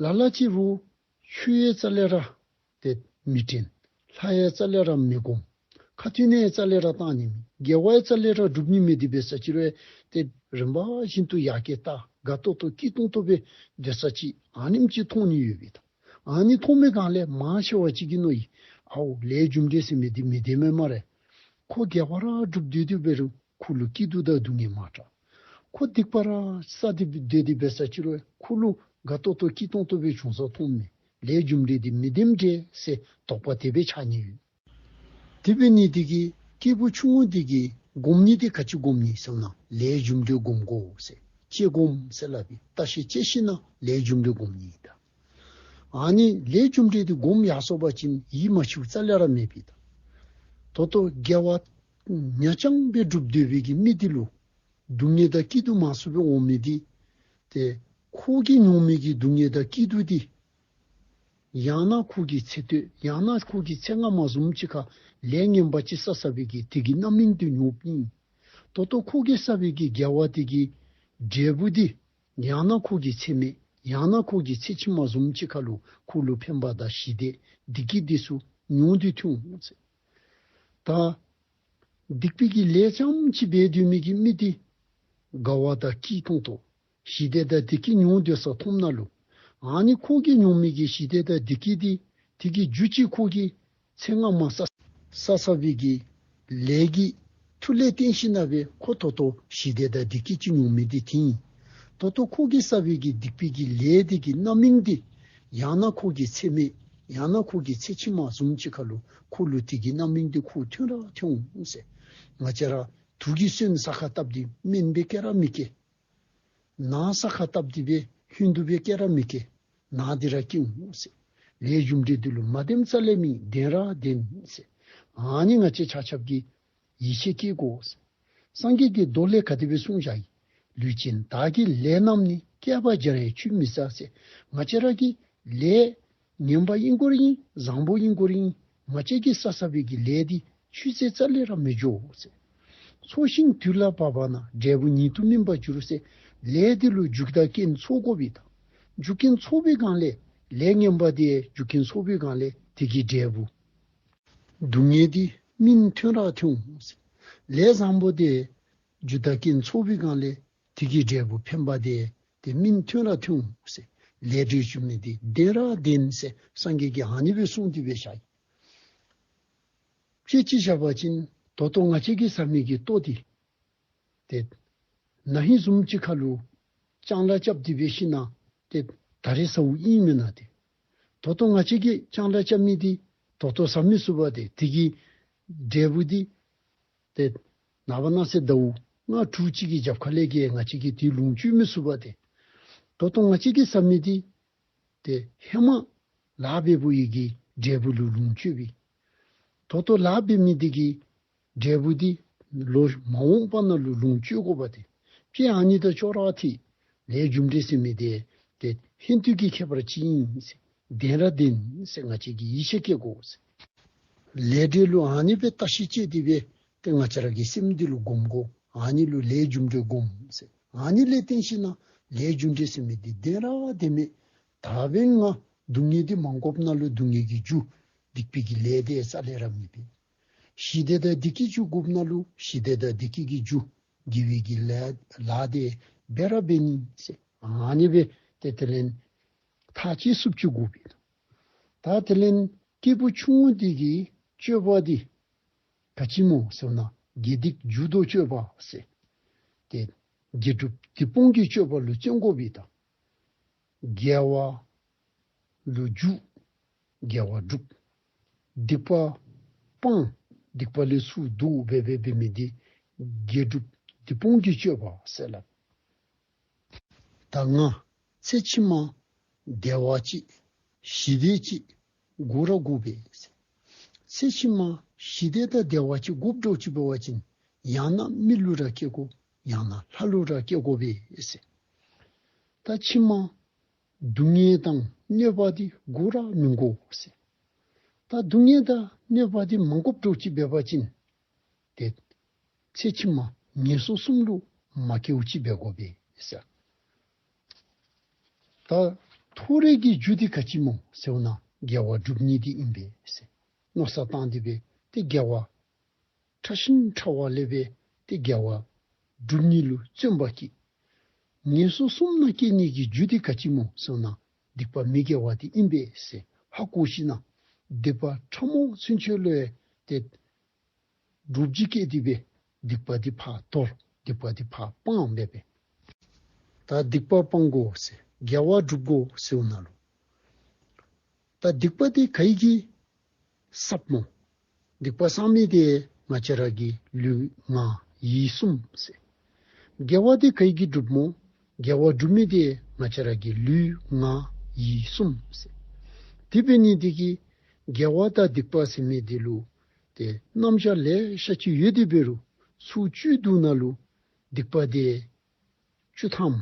ལ་ལ་ཅིག་རུང་ཆོས་ཡང་རྩ་ལས་ར་ཏེ་མི་དྲན། ལྷ་ཡང་རྩ་ལས་ར་མི་སྒོམ། ཁ་ཐུན་ཡང་རྩ་ལས་ར་བཏང་ནི་མེད། དགེ་བ་ཡང་རྩ་ལས་ར་སྒྲུབ་ནི་མེད་དེ་འབད་ས་ཅིག་རུང་ཏེ་རིམ་པ་བཞིན་དུ་ཡར་རྒྱས་དང་དགའ་ཏོག་ཏོ་སྐྱིད་ཏོང་ཏོ་སྦེ་སྡོད་ས་ཅིག་ཨ་ནེམ་ཅིག་མཐོང་ནི་ཡོད་པས་ད། ཨ་ནི་མཐོང་མི་སྒང་ལས་མང་ཆེ་བ་ཅིག་གིས་མནོ་ཡི། ཨའོ་ལས་རྒྱུ་འབྲས་ཟེར་མི་འདི་མི་བདེན་མས་སྨ་རེ། ཁོ་དགེ་བ་ར་སྒྲུབ་སྡོད་དེ་འབད་རུང་ཁོ་ལུ་སྐྱིད་སྡུག་དང་སྡུག་བསྔལ་མ་དྲག། ཁོ་སྡིག་པ་ར་བསགས་ཏེ་སྡོད་དེ་འབད་ས་ཅིག་རུང་ཁོ་ལུ་དགའ་ཏོག་ཏོ་སྐྱིད་ཏོང་ཏོ་སྦེ་བྱུང་ས་མཐོངམ་མས། ལས་རྒྱུ་འབྲས་འདི་མི་བདེན་འདྲས་ཟེར་དོགས་པ་དེ་སྦེ་ཆགས་ནི་ཡོད། དེ་འབད་ནི་འདི་གིས་སྐྱེས་བུ་ཆུང་ངུ་འདི་གིས་སྒོམ་ནི་འདི་ག་ཅི་སྒོམ་ནི་ཟེར་ན་ལས་རྒྱུ་འབྲས་སྒོམ་དགོ་ཟེར། དཔྱད་སྒོམ་ཟེར་སླབ་པས། བརྟག་ཞིབ་དཔྱད་ཞིན་ན་ལས་རྒྱུ་འབྲས་སྒོམ་ནི་ཨིན་ད། ཨ་ནི་ལས་རྒྱུ་འབྲས་འདི་སྒོམ་ཡར་སོང་པ་ཅིན་ཡིད་མ་ཆེས་རྩ་ལས་ར་མེད་པས་ད། ད་ལྟོ་དགེ་བ་ཉག་རྐྱང་སྦེ་སྒྲུབ་སྡོད་པའི་གི་མི་འདི་ལུ་སྡུག་བསྔལ་དང་སྐྱིད་སྡུག་མང་སུ་སྦེ་འོང་མི་འདི་ཏེ་ཁོ་གིས་མྱོང་མི་གི་སྡུག་བསྔལ་དང་སྐྱིད་སྡུག་འདི་ཡང་ན་ཁོ་གི་ཚེ་སྟོད་ཡང་ན་ཁོ་གི་ཚེ་སྔ་མ་བཟུམ་ཅིག་ཁར་ལས་ངན་པ་ཅིག་བསགས་བསགས་པའི་གི་དེ་གི་རྣམ་སྨིན་འདི་མྱོངམ་ཨིན། ད་ལྟོ་ཁོ་གིས་བསགས་པའི་གི་དགེ་བ་དེ་གི་འབྲས་བུ་འདི་ཡང་ན་ཁོ་གི་ཚེ་སྨད་ཡང་ན་ཁོ་གི་ཚེ་ཕྱི་མ་བཟུམ་ཅིག་ཁར་ལུ་ཁོ་ལུ་ཕན་པ་དང་ཞི་བདེ་བདེ་སྐྱིད་འདི་ཚུ་མྱོང་སྟེ་འཐོན་འོང་ཟེར། ད་སྡིག་པའི་གི་ལས་རྐྱངམ་ཅིག་འབད་སྡོད་མི་གི་མི་འདི་དགའ་བ་དང་སྐྱིད་ཏོང་ཏོ་ཞི་བདེ་དང་བདེ་སྐྱིད་མྱོང་སྡོད་ས་མཐོངམ་ན་ལུ་ཨ་ནི་ཁོ་གིས་མྱོང་མི་གི་ཞི་བདེ་དང་བདེ་སྐྱིད་འདི་དེ་གི་རྒྱུ་ཅིག་ཁོ་གིས་ཚེ་སྔ་མ་བསགས་བསགས་བསགས་པའི་གི་ལས་ཀྱི་མཐུ་ལས་བརྟེན་ཞིན་ན་སྦེ་ཁོ་ད་ལྟོ་ཞི་བདེ་དང་བདེ་སྐྱིད་ཅིག་མྱོང་མི་འདི་དེ་ཨིན། ད་ལྟོ་ཁོ་གིས་བསགས་པའི་གི་སྡིག་པའི་གི་ལས་དེ་གི་རྣམ་སྨིན་འདི་ཡང་ན་ཁོ་གི་ཚེ་སྨད་ཡང་ན་ཁོ་གི་ཚེ་ཕྱི་མ་བཟུམ་ཅིག་ཁར་ལུ་ཁོ་ལུ་དེ་གི་རྣམ་སྨིན་འདི་ཁོ་འཐོན་ར་འཐོན་འོང་ཟེར། ང་བཅས་ར་དུག་གི་སོན་ས་ཁར་བཏབ་སྟེ་སྨན་སྦེ་སྐྱེ་ར་མི་སྐྱེ། ནཱ་ས་ཁར་བཏབ་སྟེ་སྦེ་ཧོན་དུ་སྦེ་སྐྱེ་ར་མི་སྐྱེ། ནཱ་འདི་ར་སྐྱེ་འོང་ཟེར། ལས་རྒྱུ་འབྲས་འདི་ལུ་མ་བདེནམ་རྩ་ལས་མེད། བདེན་ར་བདེན་ཟེར། ཨ་ནི་ང་བཅས་ཆ་ཁྱབ་ཀྱིས་ཡིད་ཆེས་བསྐྱེད་དགོ་ཟེར། སངས་རྒྱས་ཀྱིས་མདོ་ལས་ག་དེ་སྦེ་གསུངས་བཞག་ཡི། ལུས་ཅན་བདག་གི་ལས་རྣམས་ནི། བསྐལ་པ་འགྱུར་ཡང་ཆུད་མི་ཟ་ཟེར། ང་བཅས་ར་གི་ལས་ངན་པ་ཨིན་དགོ་རུང་བཟང་པོ་ཨིན་དགོ་རུང་ང་བཅས་ཀྱིས་བསགས་བསགས་པའི་གི་ལས་འདི་ཆུད་ཟོས་རྩ་ལས་ར་མི་འགྱོ་ཟེར། འཚོ་ཞིང་དུས་ལ་བབ་པ་ན། འབྲས་བུ་ཉིད་དུ་སྨིན་པར་འགྱུར་ཟེར། ལས་འདི་ལུ་རྒྱུ་དང་རྐྱེན་འཚོལ་དགོ་པས་ད། རྒྱུ་རྐྱེན་འཚོལ་བའི་སྒང་ལས་ལས་ངན་པ་འདི་རྒྱུ་རྐྱེན་འཚོལ་བའི་སྒང་ལས་དེ་གི་འབྲས་བུ་སྡུག་བསྔལ་འདི་སྨིན་འཐོན་ར་འཐོན་འོང་ཟེར། ལས་བཟང་པོ་འདི་རྒྱུ་དང་རྐྱེན་འཚོལ་བའི་སྒང་ལས་དེ་གི་འབྲས་བུ་ཕན་པ་འདི་ཏེ་སྨིན་འཐོན་ར་འཐོན་འོང་ཟེར། ལས་འབྲས་ཞུ་མི་འདི་བདེན་ར་བདེན་ཟེར་སངས་རྒྱས་ཀྱིས་ཨ་ནི་སྦེ་གསུངས་ཏེ་སྦེ་བཞག་ཡི། དཔེ་ཅིག་བཞག་པ་ཅིན་ད་ལྟོ་ང་བཅས་ཀྱིས་ཟ་མི་གི་ལྟོ་འདི་ཏེ་ན་ཧིང་བཟུམ་ཅིག་ཁར་ལུ་ལྕང་ལཱ་རྐྱབ་སྟེ་འབད་ཞིན་ན་ཏེ་ད་རེས་ཟཝ་ཨིན་མེན་ན། ཏེ་ད་ལྟོ་ང་བཅས་ཀྱིས་ལྕང་ལཱ་རྐྱབ་མི་འདི་ད་ལྟོ་ཟ་མི་ཚུགས་པས། ཏེ་དེ་གི་འབྲས་བུ་འདི་ཏེ་ནངས་པ་གནངས་ཚེ་ཟླཝ་ལྔ་དྲུག་ཅིག་གི་རྒྱབ་ཁ་ལས་ཀྱི་ང་བཅས་ཀྱིས་དེ་ལོངས་སྤྱོད་མི་ཚུགས་པས། ཏེ་ད་ལྟོ་ང་བཅས་ཀྱིས་ཟ་མི་འདི་ཏེ་ཧེ་མ་ལཱ་འབད་བའི་གི་འབྲས་བུ་ལུ་ལོངས་སྤྱོད་པས། ད་ལྟོ་ལཱ་འབད་མི་འདི་གི་འབྲས་བུ་འདི་ལོག་མ་འོངས་པ་ནང་ལུ་ལོངས་སྤྱོད་དགོ་པས། ཏེ་དཔེ་ཨ་ནི་དང་ཅོག་ར་འཐད། ལས་རྒྱུ་འབྲས་ཟེར་མི་འདི་ཏེ་ཧིན་དུ་གི་ཁྱད་པར་ཅིག་ཨིན་ཟེར། བདེན་ར་བདེན་ཟེར་ང་བཅས་ཀྱིས་ཡིད་ཆེས་བསྐྱེད་དགོ་ཟེར། ལས་འབྲས་ལུ་ཨ་ནི་སྦེ་བརྟག་ཞིབ་དཔྱད་དེ་སྦེ་ཏེ་ང་བཅས་ར་གི་སེམས་འདི་ལུ་སྒོམ་དགོ། ཨ་ནི་ལུ་ལས་རྒྱུ་འབྲས་སྒོམ་ཟེར། ཨ་ནི་ལས་བརྟེན་ཞིན་ན་ལས་རྒྱུ་འབྲས་ཟེར་མི་འདི་བདེན་ར་བདེན་མས། ད་འབདན་ང་སྡུག་བསྔལ་འདི་མ་དགོཔ་ནང་ལུ་སྡུག་བསྔལ་གྱི་རྒྱུ་སྡིག་པའི་གི་ལས་འདི་རྩ་ལས་ར་མེད་པས། ཞི་བདེ་དང་བདེ་སྐྱིད་ཅིག་དགོཔ་ནང་ལུ་ཞི་བདེ་དང་བདེ་སྐྱིད་ཀྱི་རྒྱུ་དགེ་བའི་གི་ལཱ་ལཱ་དེ་འབད་ར་འབད་ནི་ཟེར། ཨ་ནི་སྦེ་ཏེ་དེ་ལས་ཐག་བཅད་ཚུགསཔ་ཅིག་དགོ་པས། ད་དེ་ལས་སྐྱེས་བུ་ཆུང་ངུ་དེ་གི་སྤྱོད་པ་དེ་ག་ཅི་སྨོ་ཟེར་ན་དགེ་སྡིག་མཇུག་བསྡུ་སྤྱོད་པ་ཟེར། ཏེ་དགེ་སྒྲུབ་སྡིག་སྤོང་གི་སྤྱོད་པ་ལུ་བརྩོན་དགོ་པས་ད། དགེ་བ་ལུ་འཇུག། དགེ་བ་སྒྲུབ། སྡིག་པ་སྤང་། སྡིག་པ་ལས་ཚུར་བསྡུ་འབད་འབད་འབད་མི་དེ་དགེ་སྒྲུབ་སྡིག་སྤོང་གི་སྤྱོད་པ་ཟེར་སླབ། ད་ང་ཚེ་ཕྱི་མ་བདེ་བ་ཅིག་ཞི་བདེ་ཅིག་དགོ་ར་དགོ་པས་ཟེར། ཚེ་ཕྱི་མ་ཞི་བདེ་དང་བདེ་བ་ཅིག་དགོཔ་འདྲཝ་ཅིག་འབད་བ་ཅིན་ཡང་ན་མི་ལུ་ར་སྐྱེ་དགོ། ཡང་ན་ལྷ་ལུ་ར་སྐྱེ་དགོ་པས་ཟེར། ད་ཕྱི་མ་སྡུག་བསྔལ་དང་གནོད་པ་དེ་དགོ་ར་མི་དགོ་ཟེར། ད་སྡུག་བསྔལ་དང་གནོད་པ་དེ་མ་དགོཔ་འདྲཝ་ཅིག་འབད་བ་ཅིན་ཏེ་ཚེ་ཕྱི་མ་ངན་སོང་གསུམ་ལུ་མ་སྐྱེཝ་ཅིག་འབད་དགོ་པས་ཟེར། ད་མཐོ་རིས་ཀྱི་རྒྱུ་དེ་ག་ཅི་སྨོ་ཟེར་བ་ན་དགེ་བ་སྒྲུབ་ནི་དེ་ཨིན་པས་ཟེར། མནོ་བསམ་བཏང་སྟེ་སྦེ་ཏེ་དགེ་བ་ཕྲ་ཞིང་ཕྲ་བ་ལས་སྦེ་ཏེ་དགེ་བ་སྒྲུབ་ནི་ལུ་བརྩོན་པ་བསྐྱེད། ངན་སོང་གསུམ་ནང་སྐྱེ་ནི་གི་རྒྱུ་དེ་ག་ཅི་སྨོ་ཟེར་བ་ན་སྡིག་པ་མི་དགེ་བ་དེ་ཨིན་པས་ཟེར་ཧ་གོ་ཞིན་ན་སྡིག་པ་ཕྲ་མོ་ཚུན་ཆད་ལུ་ཡང་ཏེ་འདྲོག་བྱེལ་བསྐྱེད་དེ་སྦེ་སྡིག་པ་དེ་ཕར་དོར། སྡིག་པ་དེ་ཕར་སྤང་འབད་བས། ད་སྡིག་པ་སྤང་དགོ་ཟེར་དགེ་བ་སྒྲུབ་དགོ་ཟེར་བ་ན་ལུ་ད་སྡིག་པ་དེ་ག་གིས་བསགཔ་སྨོ། སྡིག་པ་བསག་མི་དེ་ང་བཅས་ར་གི་ལུས་ངག་ཡིད་གསུམ་ཟེར། དགེ་བ་དེ་ག་གིས་སྒྲུབ་སྨོ། དགེ་བ་སྒྲུབ་མི་དེ་ང་བཅས་ར་གི་ལུས་ངག་ཡིད་གསུམ་ཟེར། དེ་འབད་ནི་དེ་གིས་དགེ་བ་དང་སྡིག་པ་ཟེར་མི་དེ་ལུ་ཏེ་རྣམ་གཞག་ལེ་ཤ་ཅིག་ཡོད་དེ་འབད་རུང་ཚུར་བཅུད་བསྡུ་ན་ལུ་སྡིག་པ་དེ་བཅུ་ཐམ།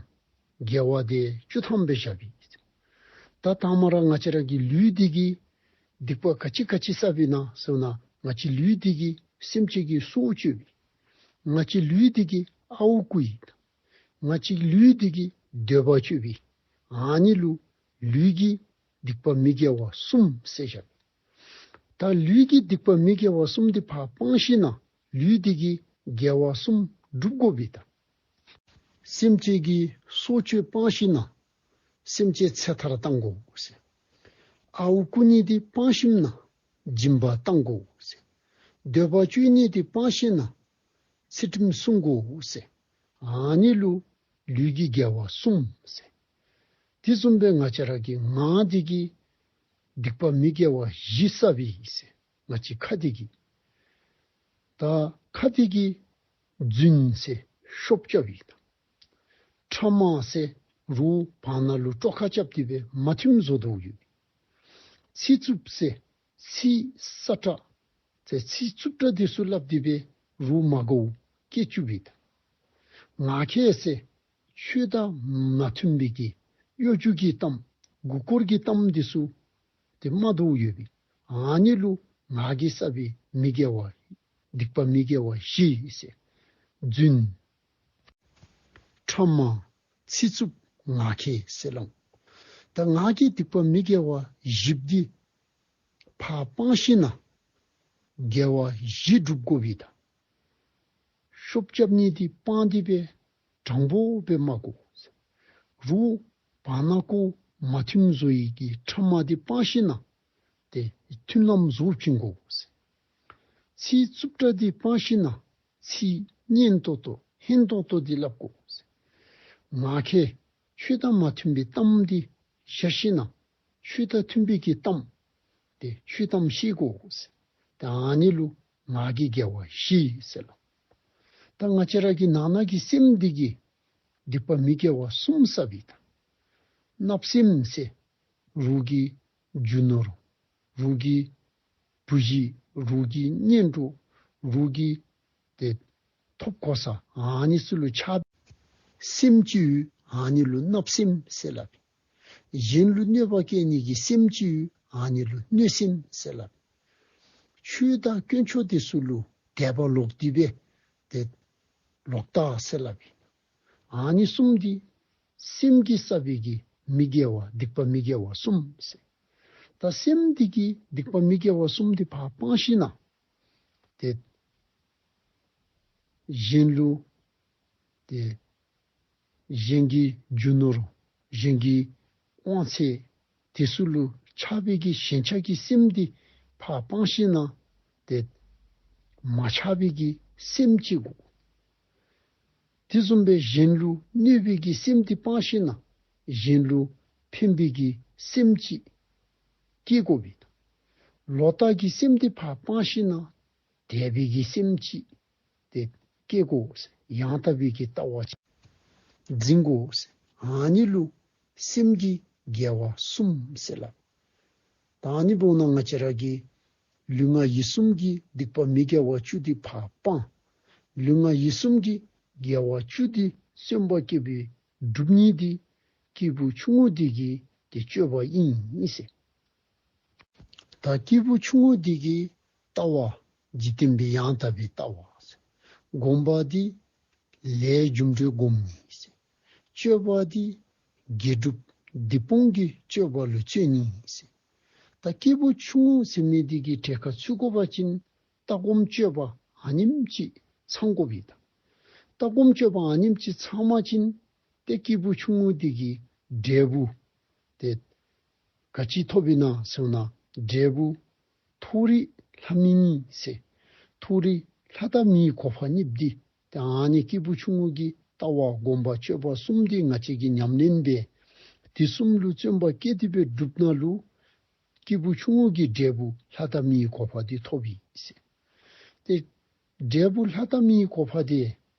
དགེ་བ་དེ་བཅུ་ཐམ་སྦེ་བཞག་པས། ད་དང་མ་ར་ང་བཅས་ར་གི་ལུས་འདི་གིས་སྡིག་པ་ག་ཅི་ག་ཅི་བསགས་པས་ན་ཟེར་བ་ན་ང་བཅས་ལུས་འདི་གིས་སེམས་ཅན་གྱི་སྲོག་གཅོད་པས། ང་བཅས་ལུས་འདི་གིས་ཨརཝ་རྐུ་ཡི། ང་བཅས་ལུས་འདི་གིས་འདོད་པ་སྤྱོད་པས། ཨ་ནི་ལུ་ལུས་ཀྱི་སྡིག་པ་མི་དགེ་བ་གསུམ་ཟེར་བཞག་པས། ད་ལུས་ཀྱི་སྡིག་པ་མི་དགེ་བ་གསུམ་འདི་ཕར་སྤང་ཞིན་ན་ལུས་འདི་གིས་དགེ་བ་གསུམ་སྒྲུབ་དགོ་པས་ད། སེམས་ཅན་གྱི་སྲོག་གཅོད་སྤང་ཞིན་ན་སེམས་ཅན་ཚེ་ཐར་བཏང་དགོ་ཟེར། ཨརཝ་རྐུ་ནི་འདི་སྤང་ཞིན་ན་སྦྱིན་པ་བཏང་དགོ་ཟེར། འདོད་པ་སྤྱོད་ནི་འདི་སྤང་ཞིན་ན་ཚུལ་ཁྲིམས་སྲུང་དགོ་ཟེར། ཨ་ནི་ལུ་ལུས་ཀྱི་དགེ་བ་གསུམ་ཟེར། དེ་བཟུམ་སྦེ་ང་བཅས་ར་གི་ངག་འདི་གིས་སྡིག་པ་མི་དགེ་བ་བཞི་བསགས་པས་ཟེར། ང་བཅས་ཁ་འདི་གིས། ད་ཁ་འདི་གིས་རྫུན་ཟེར་ཤོབ་རྐྱབ་པས་ད། ཕྲ་མ་ཟེར་རོགས་བར་ན་ལུ་དཀྲོག་ཁ་རྐྱབ་སྟེ་སྦེ་མ་མཐུནམ་བཟོ་དོ་ཡོད། ཚིག་རྩུབ་ཟེར་ཚིག་སྲ་ཀྲག་ཟེར་ཚིག་རྩུབ་ཀྲག་འདི་ཚུ་སླབ་སྟེ་སྦེ་རོགས་མ་དགའཝ་སྐྱེ་བཅུག་པས་ད། ངག་འཁྱལ་ཟེར་ཆོས་དང་མ་མཐུན་པའི་གི་གཡོ་སྒྱུ་གི་གཏམ་མགུ་སྐོར་གྱི་གཏམ་འདི་ཚུ་ཏེ་སྨྲ་དོ་ཡོད་པས། ཨ་ནི་ལུ་ངག་གིས་བསགས་པའི་མི་དགེ་བ་སྡིག་པ་མི་དགེ་བ་བཞི་ཟེར། རྫུན་ཕྲ་མ་ཚིག་རྩུབ་ངག་འཁྱལ་ཟེར་སླབ། ད་ངག་གི་སྡིག་པ་མི་དགེ་བ་བཞི་པོ་འདི་ཕར་སྤང་ཞིན་ན་དགེ་བ་བཞི་སྒྲུབ་དགོ་པས་ད། ཤོབ་རྐྱབ་ནི་འདི་སྤང་སྟེ་སྦེ་དྲང་པོ་སྦེ་སྨྲ་དགོ། རོགས་བར་ན་ཁོ་མ་མཐུནམ་བཟོ་ཡི་གི་ཕྲ་མ་འདི་སྤང་ཞིན་ན་ཏེ་མཐུན་ལམ་བཟོ་བྱིན་དགོ། ཚིག་རྩུབ་ཀྲག་འདི་སྤང་ཞིན་ན་ཚིག་སྙན་ཏོག་ཏོ་ཧན་ཏོང་ཏོ་འདི་སླབ་དགོ། ངག་འཁྱལ་ཆོས་དང་མ་མཐུན་པའི་གཏམ་འདི་བཞག་ཞིན་ན་ཆོས་དང་མཐུན་པའི་གི་གཏམ་ཏེ་ཆོས་གཏམ་བཤད་དགོ། ཏེ་ཨ་ནི་ལུ་ངག་གི་དགེ་བ་བཞི་ཟེར་སླབ། ད་ང་བཅས་ར་གི་ནང་ན་གི་སེམས་འདི་གིས་སྡིག་པ་མི་དགེ་བ་གསུམ་བསགས་པས་ད། བརྣབ་སེམས་ཟེར་རོགས་ཀྱི་རྒྱུ་ནོར་རོགས་ཀྱི་བུ་གཞི་རོགས་ཀྱི་གཉེན་གྲོགས་རོགས་ཀྱི་ཏེ་ཐོབ་གོ་ས་ཨ་ནི་ཚུ་ལུ་ཆགས་སེམས་ཅིག་ཡོད། ཨ་ནི་ལུ་བརྣབ་སེམས་ཟེར་སླབ། གཞན་ལུ་གནོད་པ་བསྐྱལ་ནི་གི་སེམས་ཅིག་ཡོད། ཨ་ནི་ལུ་གནོད་སེམས་ཟེར་སླབ། ཆོས་དང་དཀོན་མཆོག་འདི་ཚུ་ལུ་དད་པ་ལོག་སྟེ་སྦེ་ཏེ་ལོག་ལྟ་ཟེར་སླབ། ཨ་ནི་གསུམ་འདི་སེམས་ཀྱིས་བསགས་པའི་གི་མི་དགེ་བ་སྡིག་པ་མི་དགེ་བ་གསུམ་ཟེར། ད་སེམས་འདི་གིས་སྡིག་པ་མི་དགེ་བ་གསུམ་འདི་ཕར་སྤང་ཞིན་ན་ ཏེ་གཞན་ལུ་ཏེ་གཞན་གྱི་རྒྱུ་ནོར་གཞན་གྱི་དབང་ཚད་དེ་ཚུ་ལུ་ཆགས་པའི་གི་ཞེན་ཆགས་ཀྱི་སེམས་འདི་ཕར་སྤང་ཞིན་ན་ཏེ་མ་ཆགས་པའི་གི་སེམས་ཅིག་དགོ། དེ་བཟུམ་སྦེ་གཞན་ལུ་གནོད་པའི་གི་སེམས་འདི་སྤང་ཞིན་ན་གཞན་ལུ་ཕན་པའི་གི་སེམས་ཅིག་སྐྱེ་དགོ་པས། ལོག་ལྟ་གི་སེམས་འདི་ཕར་སྤང་ཞིན་ན་དད་པའི་གི་སེམས་ཅིག་ཏེ་སྐྱེ་དགོ་ཟེར། ཡང་དག་པའི་གི་ལྟ་བ་ཅིག་འཛིན་དགོ་ཟེར། ཨ་ནི་ལུ་སེམས་ཀྱི་དགེ་བ་གསུམ་ཟེར་སླབ། ད་ཨ་ནི་འབདཝ་ད་ང་བཅས་ར་གིས་ལུས་ངག་ཡིད་གསུམ་གྱི་སྡིག་པ་མི་དགེ་བ་བཅུ་འདི་ཕར་སྤང་། ལུས་ངག་ཡིད་གསུམ་གྱི་དགེ་བ་བཅུ་འདི་བརྩོན་པ་བསྐྱེད་པའི་སྒྲུབ་ནི་འདི་སྐྱེས་བུ་ཆུང་ངུ་འདི་གི་ཏེ་སྤྱོད་པ་ཨིན་ཟེར། ད་སྐྱེས་བུ་ཆུང་ངུ་འདི་གི་ལྟ་བ་འཇིག་རྟེན་པའི་ཡང་དག་པའི་ལྟ་བ་ཟེར། སྒོམ་པ་འདི་ལས་རྒྱུ་འབྲས་སྒོམ་ནི་ཟེར། སྤྱོད་པ་འདི་དགེ་སྒྲུབ་སྡིག་སྤོང་གི་སྤྱོད་པ་ལུ་བརྩོན་ནི་ཟེར། ད་སྐྱེས་བུ་ཆུང་ངུ་ཟེར་མི་འདི་གི་གྲལ་ཁར་ཚུད་དགོ་པ་ཅིན་ལྟ་སྒོམ་སྤྱོད་པ་ཨ་ནེམ་ཅིག་ཚང་དགོ་པས། ད་ལྟ་སྒོམ་སྤྱོད་པ་ཨ་ནེམ་ཅིག་ཚང་པ་ཅིན་ཏེ་སྐྱེས་བུ་ཆུང་ངུ་འདི་གི་འབྲས་བུ་ཏེ་ག་ཅི་ཐོབ་ཨིན་ན་ཟེར་ན་འབྲས་བུ་མཐོ་རིས་ལྷ་མི་གཉིས་ཟེར། མཐོ་རིས་ལྷ་དང་མིའི་གོ་འཕང་གཉིས་འདི་ཏེ་ཨ་ནི་སྐྱེས་བུ་ཆུང་ངུ་གི་ལྟ་བ་སྒོམ་པ་སྤྱོད་པ་གསུམ་འདི་ང་བཅས་ཀྱིས་ཉམས་ལེན་འབད། དེ་གསུམ་ལུ་བརྩོན་པ་བསྐྱེད་དེ་སྦེ་སྒྲུབ་ན་ལུ་སྐྱེས་བུ་ཆུང་ངུ་གི་འབྲས་བུ་ལྷ་དང་མིའི་གོ་འཕང་འདི་ཐོབ་ཨིན་ཟེར། ཏེ་འབྲས་བུ་ལྷ་དང་མིའི་གོ་འཕང་འདི་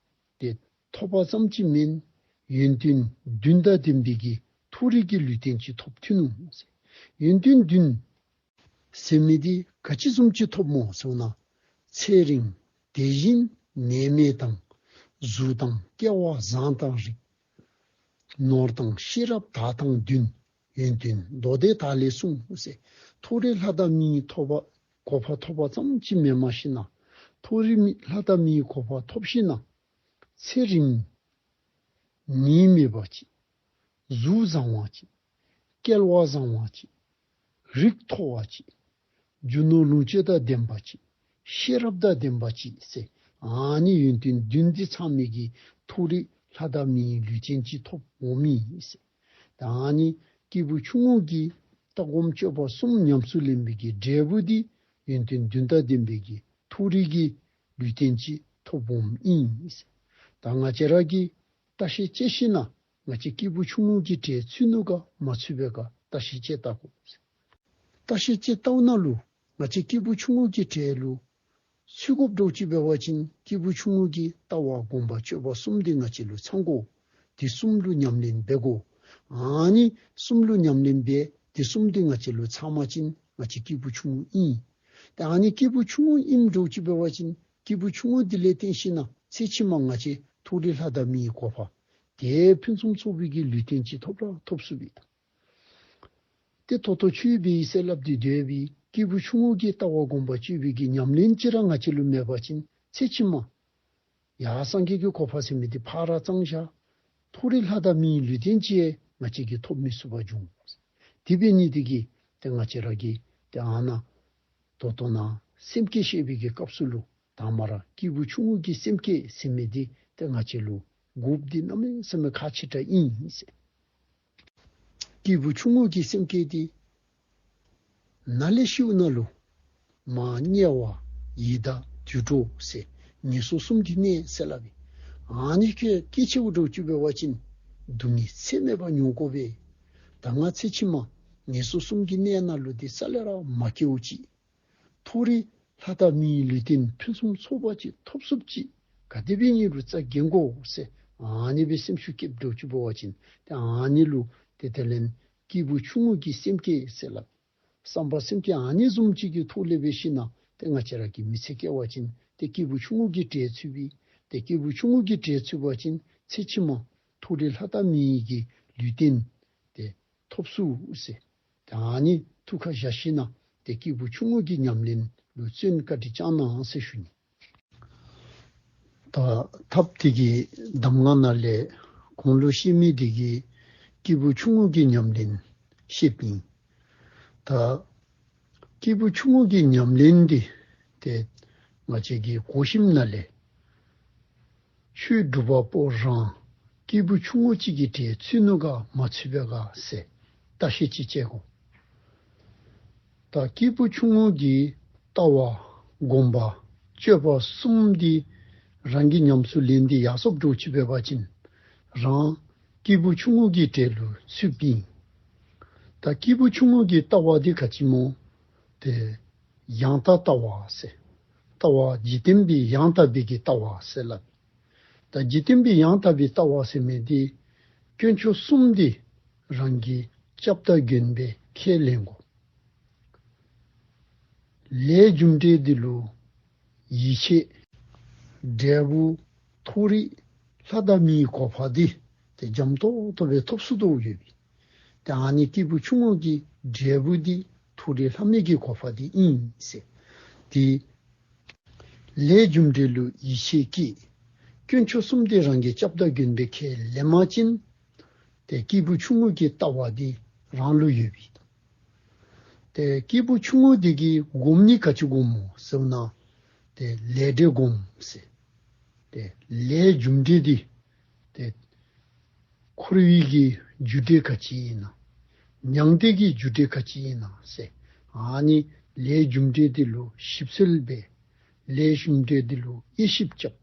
ཏེ་ཐོབ་པ་ཙམ་ཅིག་མེན། ཡོན་ཏན་བདུན་དང་ལྡན་པའི་གི་མཐོ་རིས་ཀྱི་ལུས་རྟེན་ཅིག་ཐོབ་ཐོན་ནུག་ཟེར། ཡོན་ཏན་བདུན་ཟེར་མི་འདི་ག་ཅི་བཟུམ་ཅིག་ཐོབ་སྨོ་ཟེར་ན། ཚེ་རིང་དེ་བཞིན་ནད་མེད་དང་། གཟུགས་དང་སྐལ་བ་བཟང་དང་རིགས། ནོར་དང་ཤེས་རབ་དག་དང་ལྡན། ཡོན་ཏན་མདོ་སྡེ་དག་ལས་གསུངས་ཟེར། མཐོ་རིས་ལྷ་དང་མིའི་ཐོབ་པ་གོ་འཕང་ཐོབ་པ་ཙམ་ཅིག་མེན་པར་ཞིན་ན་མཐོ་རིས་མི་ལྷ་དང་མིའི་གོ་འཕང་ཐོབ་ཞིན་ན་ཚེ་རིང་ནད་མེད་པ་ཅིག། གཟུགས་བཟང་བ་ཅིག། སྐལ་བ་བཟང་བ་ཅིག། རིགས་མཐོ་བ་ཅིག། རྒྱུ་ནོར་ལོངས་སྤྱོད་དང་ལྡན་པ་ཅིག། ཤེས་རབ་དང་ལྡན་པ་ཅིག་ཟེར། ཨ་ནི་ཡོན་ཏན་བདུན་འདི་ཚང་མི་གི་མཐོ་རིས་ལྷ་དང་མིའི་ལུས་རྟེན་ཅིག་ཐོབ་འོང་མི་ཨིན་ཟེར། ད་ཨ་ནི་སྐྱེས་བུ་ཆུང་ངུ་གི་ལྟ་སྒོམ་སྤྱོད་པ་གསུམ་ཉམས་སུ་ལེན་པའི་གི་འབྲས་བུ་འདི་ཡོན་ཏན་བདུན་དང་ལྡན་པའི་གི་མཐོ་རིས་ཀྱི་ལུས་རྟེན་ཅིག་ཐོབ་འོངམ་ཨིན་ཟེར། ད་ང་བཅས་ར་གིས་བརྟག་ཞིབ་དཔྱད་ཞིན་ན་ང་བཅས་སྐྱེས་བུ་ཆུང་ངུ་གི་གྲལ་ཚུད་ནུག་ག་མ་ཚུད་པས་ག་བརྟག་ཞིབ་དཔྱད་བལྟ་དགོ། བརྟག་ཞིབ་དཔྱད་བལྟཝ་ད་ལུ་ང་བཅས་སྐྱེས་བུ་ཆུང་ངུ་གི་གྲལ་ལུ་ཚུད་དགོཔ་འདྲཝ་ཅིག་འབད་བ་ཅིན་སྐྱེས་བུ་ཆུང་ངུ་གི་ལྟ་བ་སྒོམ་པ་སྤྱོད་པ་གསུམ་འདི་ང་བཅས་ལུ་ཚང་དགོ། དེ་གསུམ་ལུ་ཉམས་ལེན་འབད་དགོ། ཨ་ནི་གསུམ་ལུ་ཉམས་ལེན་འབད་དེ་གསུམ་འདི་ང་བཅས་ལུ་ཚང་པ་ཅིན་ང་བཅས་སྐྱེས་བུ་ཆུང་ངུ་ཨིན། ཏེ་ཨ་ནི་སྐྱེས་བུ་ཆུང་ངུ་ཨིནམ་འདྲཝ་ཅིག་འབད་བ་ཅིན་སྐྱེས་བུ་ཆུང་ངུ་འདི་ལས་བརྟེན་ཞིན་ན་ཚེ་ཕྱི་མ་ང་བཅས་མཐོ་རིས་ལྷ་དང་མིའི་གོ་འཕང་དེ་ཕུན་སུམ་ཚོགས་པའི་གི་ལུས་རྟེན་ཅིག་ཐོབ་ར་ཐོབ་ཚུགས་པས། ཏེ་ད་ལྟོ་ཆོས་འབད་ཡི་ཟེར་སླབ་སྟེ་སྡོད་པའི་སྐྱེས་བུ་ཆུང་ངུ་གི་ལྟ་བ་སྒོམ་པ་སྤྱོད་པའི་གི་ཉམས་ལེན་ཅིག་ར་ང་བཅས་ལུ་མེད་པ་ཅིན་ཚེ་ཕྱི་མ་ཡར་སངས་རྒྱས་ཀྱི་གོ་འཕང་ཟེར་མི་འདི་ཕར་ར་བརྩམས་བཞག། མཐོ་རིས་ལྷ་དང་མིའི་ལུས་རྟེན་ཅིག་ཡང་ང་བཅས་ཀྱིས་ཐོབ་མི་ཚུགས་པར་འགྱོ་འོང་། དེ་འབད་ནི་འདི་གིས་ཏེ་ང་བཅས་ར་གིས་ཏེ་ཨ་ནཱ་ད་ལྟོ་ནཱ་སེམས་བསྐྱེད་བཤད་པའི་གི་སྐབས་སུ་ལུ་དང་པ་ར་སྐྱེས་བུ་ཆུང་ངུ་གི་སེམས་བསྐྱེད་ཟེར་མི་འདི་ཏེ་ང་བཅས་ལུ་དགོཔ་འདི་གནམ་མེད་ས་མེད་ཁག་ཆེ་དྲགས་ཨིན་ཟེར། སྐྱེས་བུ་ཆུང་ངུ་གི་སེམས་བསྐྱེད་འདི་ནཱ་ལས་ཤིཝ་ནང་ལུ་མར་དམྱལ་བ་ཡི་དྭགས་དུད་འགྲོ་ཟེར་ངན་སོང་གསུམ་གྱི་གནས་ཟེར་སླབ་ཨིན། ཨ་ནི་ཁར་སྐྱེས་ཆེཝ་འདྲཝ་ཅིག་འབད་བ་ཅིན་སྡུག་བསྔལ་ཚད་མེད་པ་མྱོང་དགོ་པས། ད་ང་ཚེ་ཕྱི་མ་ངན་སོང་གསུམ་གྱི་གནས་ནང་ལུ་འདི་རྩ་ལས་ར་མ་སྐྱེཝ་ཅིག། མཐོ་རིས་ལྷ་དང་མིའི་ལུས་རྟེན་ཕུན་སུམ་ཚོགས་པ་ཅིག་ཐོབ་ཚུགསཔ་ཅིག་ག་དེ་སྦེ་ཨིན་རུང་རྩ་འགེངས་དགོ་ཟེར་ཨ་ནི་སྦེ་སེམས་ཤུགས་བསྐྱེདཔ་འདྲཝ་ཅིག་འབད་བ་ཅིན་ཏེ་ཨ་ནི་ལུ་ཏེ་དེ་ལས་སྐྱེས་བུ་ཆུང་ངུ་གི་སེམས་བསྐྱེད་ཟེར་སླབ། བསམ་པ་སེམས་བསྐྱེད་ཨ་ནི་བཟུམ་ཅིག་གི་ཐོག་ལས་འབད་ཞིན་ན་ཏེ་ང་བཅས་ར་གིས་མི་ཚེ་བསྐྱལ་བ་ཅིན་ཏེ་སྐྱེས་བུ་ཆུང་ངུ་གི་གྲལ་ཚུད་པས། ཏེ་སྐྱེས་བུ་ཆུང་ངུ་གི་གྲལ་ཚུད་པ་ཅིན་ཚེ་ཕྱི་མ་མཐོ་རིས་ལྷ་དང་མིའི་གི་ལུས་རྟེན་ཏེ་ཐོབ་ཚུགས་ཟེར། ད་ཨ་ནི་ཐུགས་ཁར་བཞག་ཞིན་ན་ཏེ་སྐྱེས་བུ་ཆུང་ངུ་གི་ཉམས་ལེན་ལུ་བརྩོན་བཀའ་དྲིན་བསྐྱང་གནང་ཟེར་ཞུ་ནི། ད་ཐབས་དེ་གི་གདམས་ངག་ནང་ལས་གོང་ལུ་བཤད་མི་དེ་གིས་སྐྱེས་བུ་ཆུང་ངུ་གི་ཉམས་ལེན་བཤདཔ་ཨིན། ད་སྐྱེས་བུ་ཆུང་ངུ་གི་ཉམས་ལེན་འདི་ཏེ་ ང་བཅས་ཀྱིས་གོ་ཞིནམ་ལས་ཆོས་སྒྲུབ་པ་པོ་རང་སྐྱེས་བུ་ཆུང་ངུ་ཅིག་གི་གྲལ་ཚུད་ནུག་ག་མ་ཚུད་པས་ག་ཟེར་བརྟག་ཞིབ་ཅིག་བྱེད་དགོ། ད་སྐྱེས་བུ་ཆུང་ངུ་གི་ལྟ་བ་སྒོམ་པ་སྤྱོད་པ་གསུམ་འདི་རང་གིས་ཉམས་སུ་ལེན་ཏེ་ཡར་སོཔ་འདྲཝ་ཅིག་འབད་བ་ཅིན་རང་སྐྱེས་བུ་ཆུང་ངུ་གི་གྲལ་ལུ་ཚུདཔ་ཨིན། ད་སྐྱེས་བུ་ཆུང་ངུ་གི་ལྟ་བ་འདི་ག་ཅི་སྨོ། ཏེ་ཡང་དག་ལྟ་བ་ཟེར། ལྟ་བ་འཇིག་རྟེན་པའི་ཡང་དག་པའི་གི་ལྟ་བ་ཟེར་སླབ། ད་འཇིག་རྟེན་པའི་ཡང་དག་པའི་ལྟ་བ་ཟེར་མི་འདི་དཀོན་མཆོག་གསུམ་འདི་རང་གི་སྐྱབས་དང་མགོན་སྦེ་ཁས་ལེན་དགོ། ལས་རྒྱུ་འབྲས་འདི་ལུ་ཡིད་ཆེས། འབྲས་བུ་མཐོ་རིས་ལྷ་དང་མིའི་གོ་འཕང་འདི་ཏེ་འཇམ་ཏོང་ཏོ་སྦེ་ཐོབ་ཚུགས་དོ་ཡོད་པས། ཏེ་ཨ་ནི་སྐྱེས་བུ་ཆུང་ངུ་གི་འབྲས་བུ་འདི་མཐོ་རིས་ལྷ་མི་གི་གོ་འཕང་འདི་ཨིན་ཟེར། ཏེ་ལས་རྒྱུ་འབྲས་ལུ་ཡིད་ཆེས་བསྐྱེད། དཀོན་མཆོག་གསུམ་འདི་རང་གི་སྐྱབས་དང་མགོན་སྦེ་ཁས་ལེན་པ་ཅིན་ཏེ་སྐྱེས་བུ་ཆུང་ངུ་གི་ལྟ་བ་འདི་རང་ལུ་ཡོད་པས། ཏེ་སྐྱེས་བུ་ཆུང་ངུ་འདི་གིས་སྒོམ་ནི་ག་ཅི་སྒོམ་སྨོ་ཟེར་ན། ཏེ་ལས་འབྲས་སྒོམ་ཟེར། ཏེ་ལས་རྒྱུ་འབྲས་འདི་ཏེ་འཁོར་བའི་གི་རྒྱུ་འབྲས་ག་ཅི་ཨིན་ན། མྱང་འདས་ཀྱི་རྒྱུ་འབྲས་ག་ཅི་ཨིན་ན་ཟེར། ཨ་ནི་ལས་རྒྱུ་འབྲས་འདི་ལུ་ཞིབ་འཚོལ་འབད། ལས་རྒྱུ་འབྲས་འདི་ལུ་དབྱེ་ཞིབ་རྐྱབ།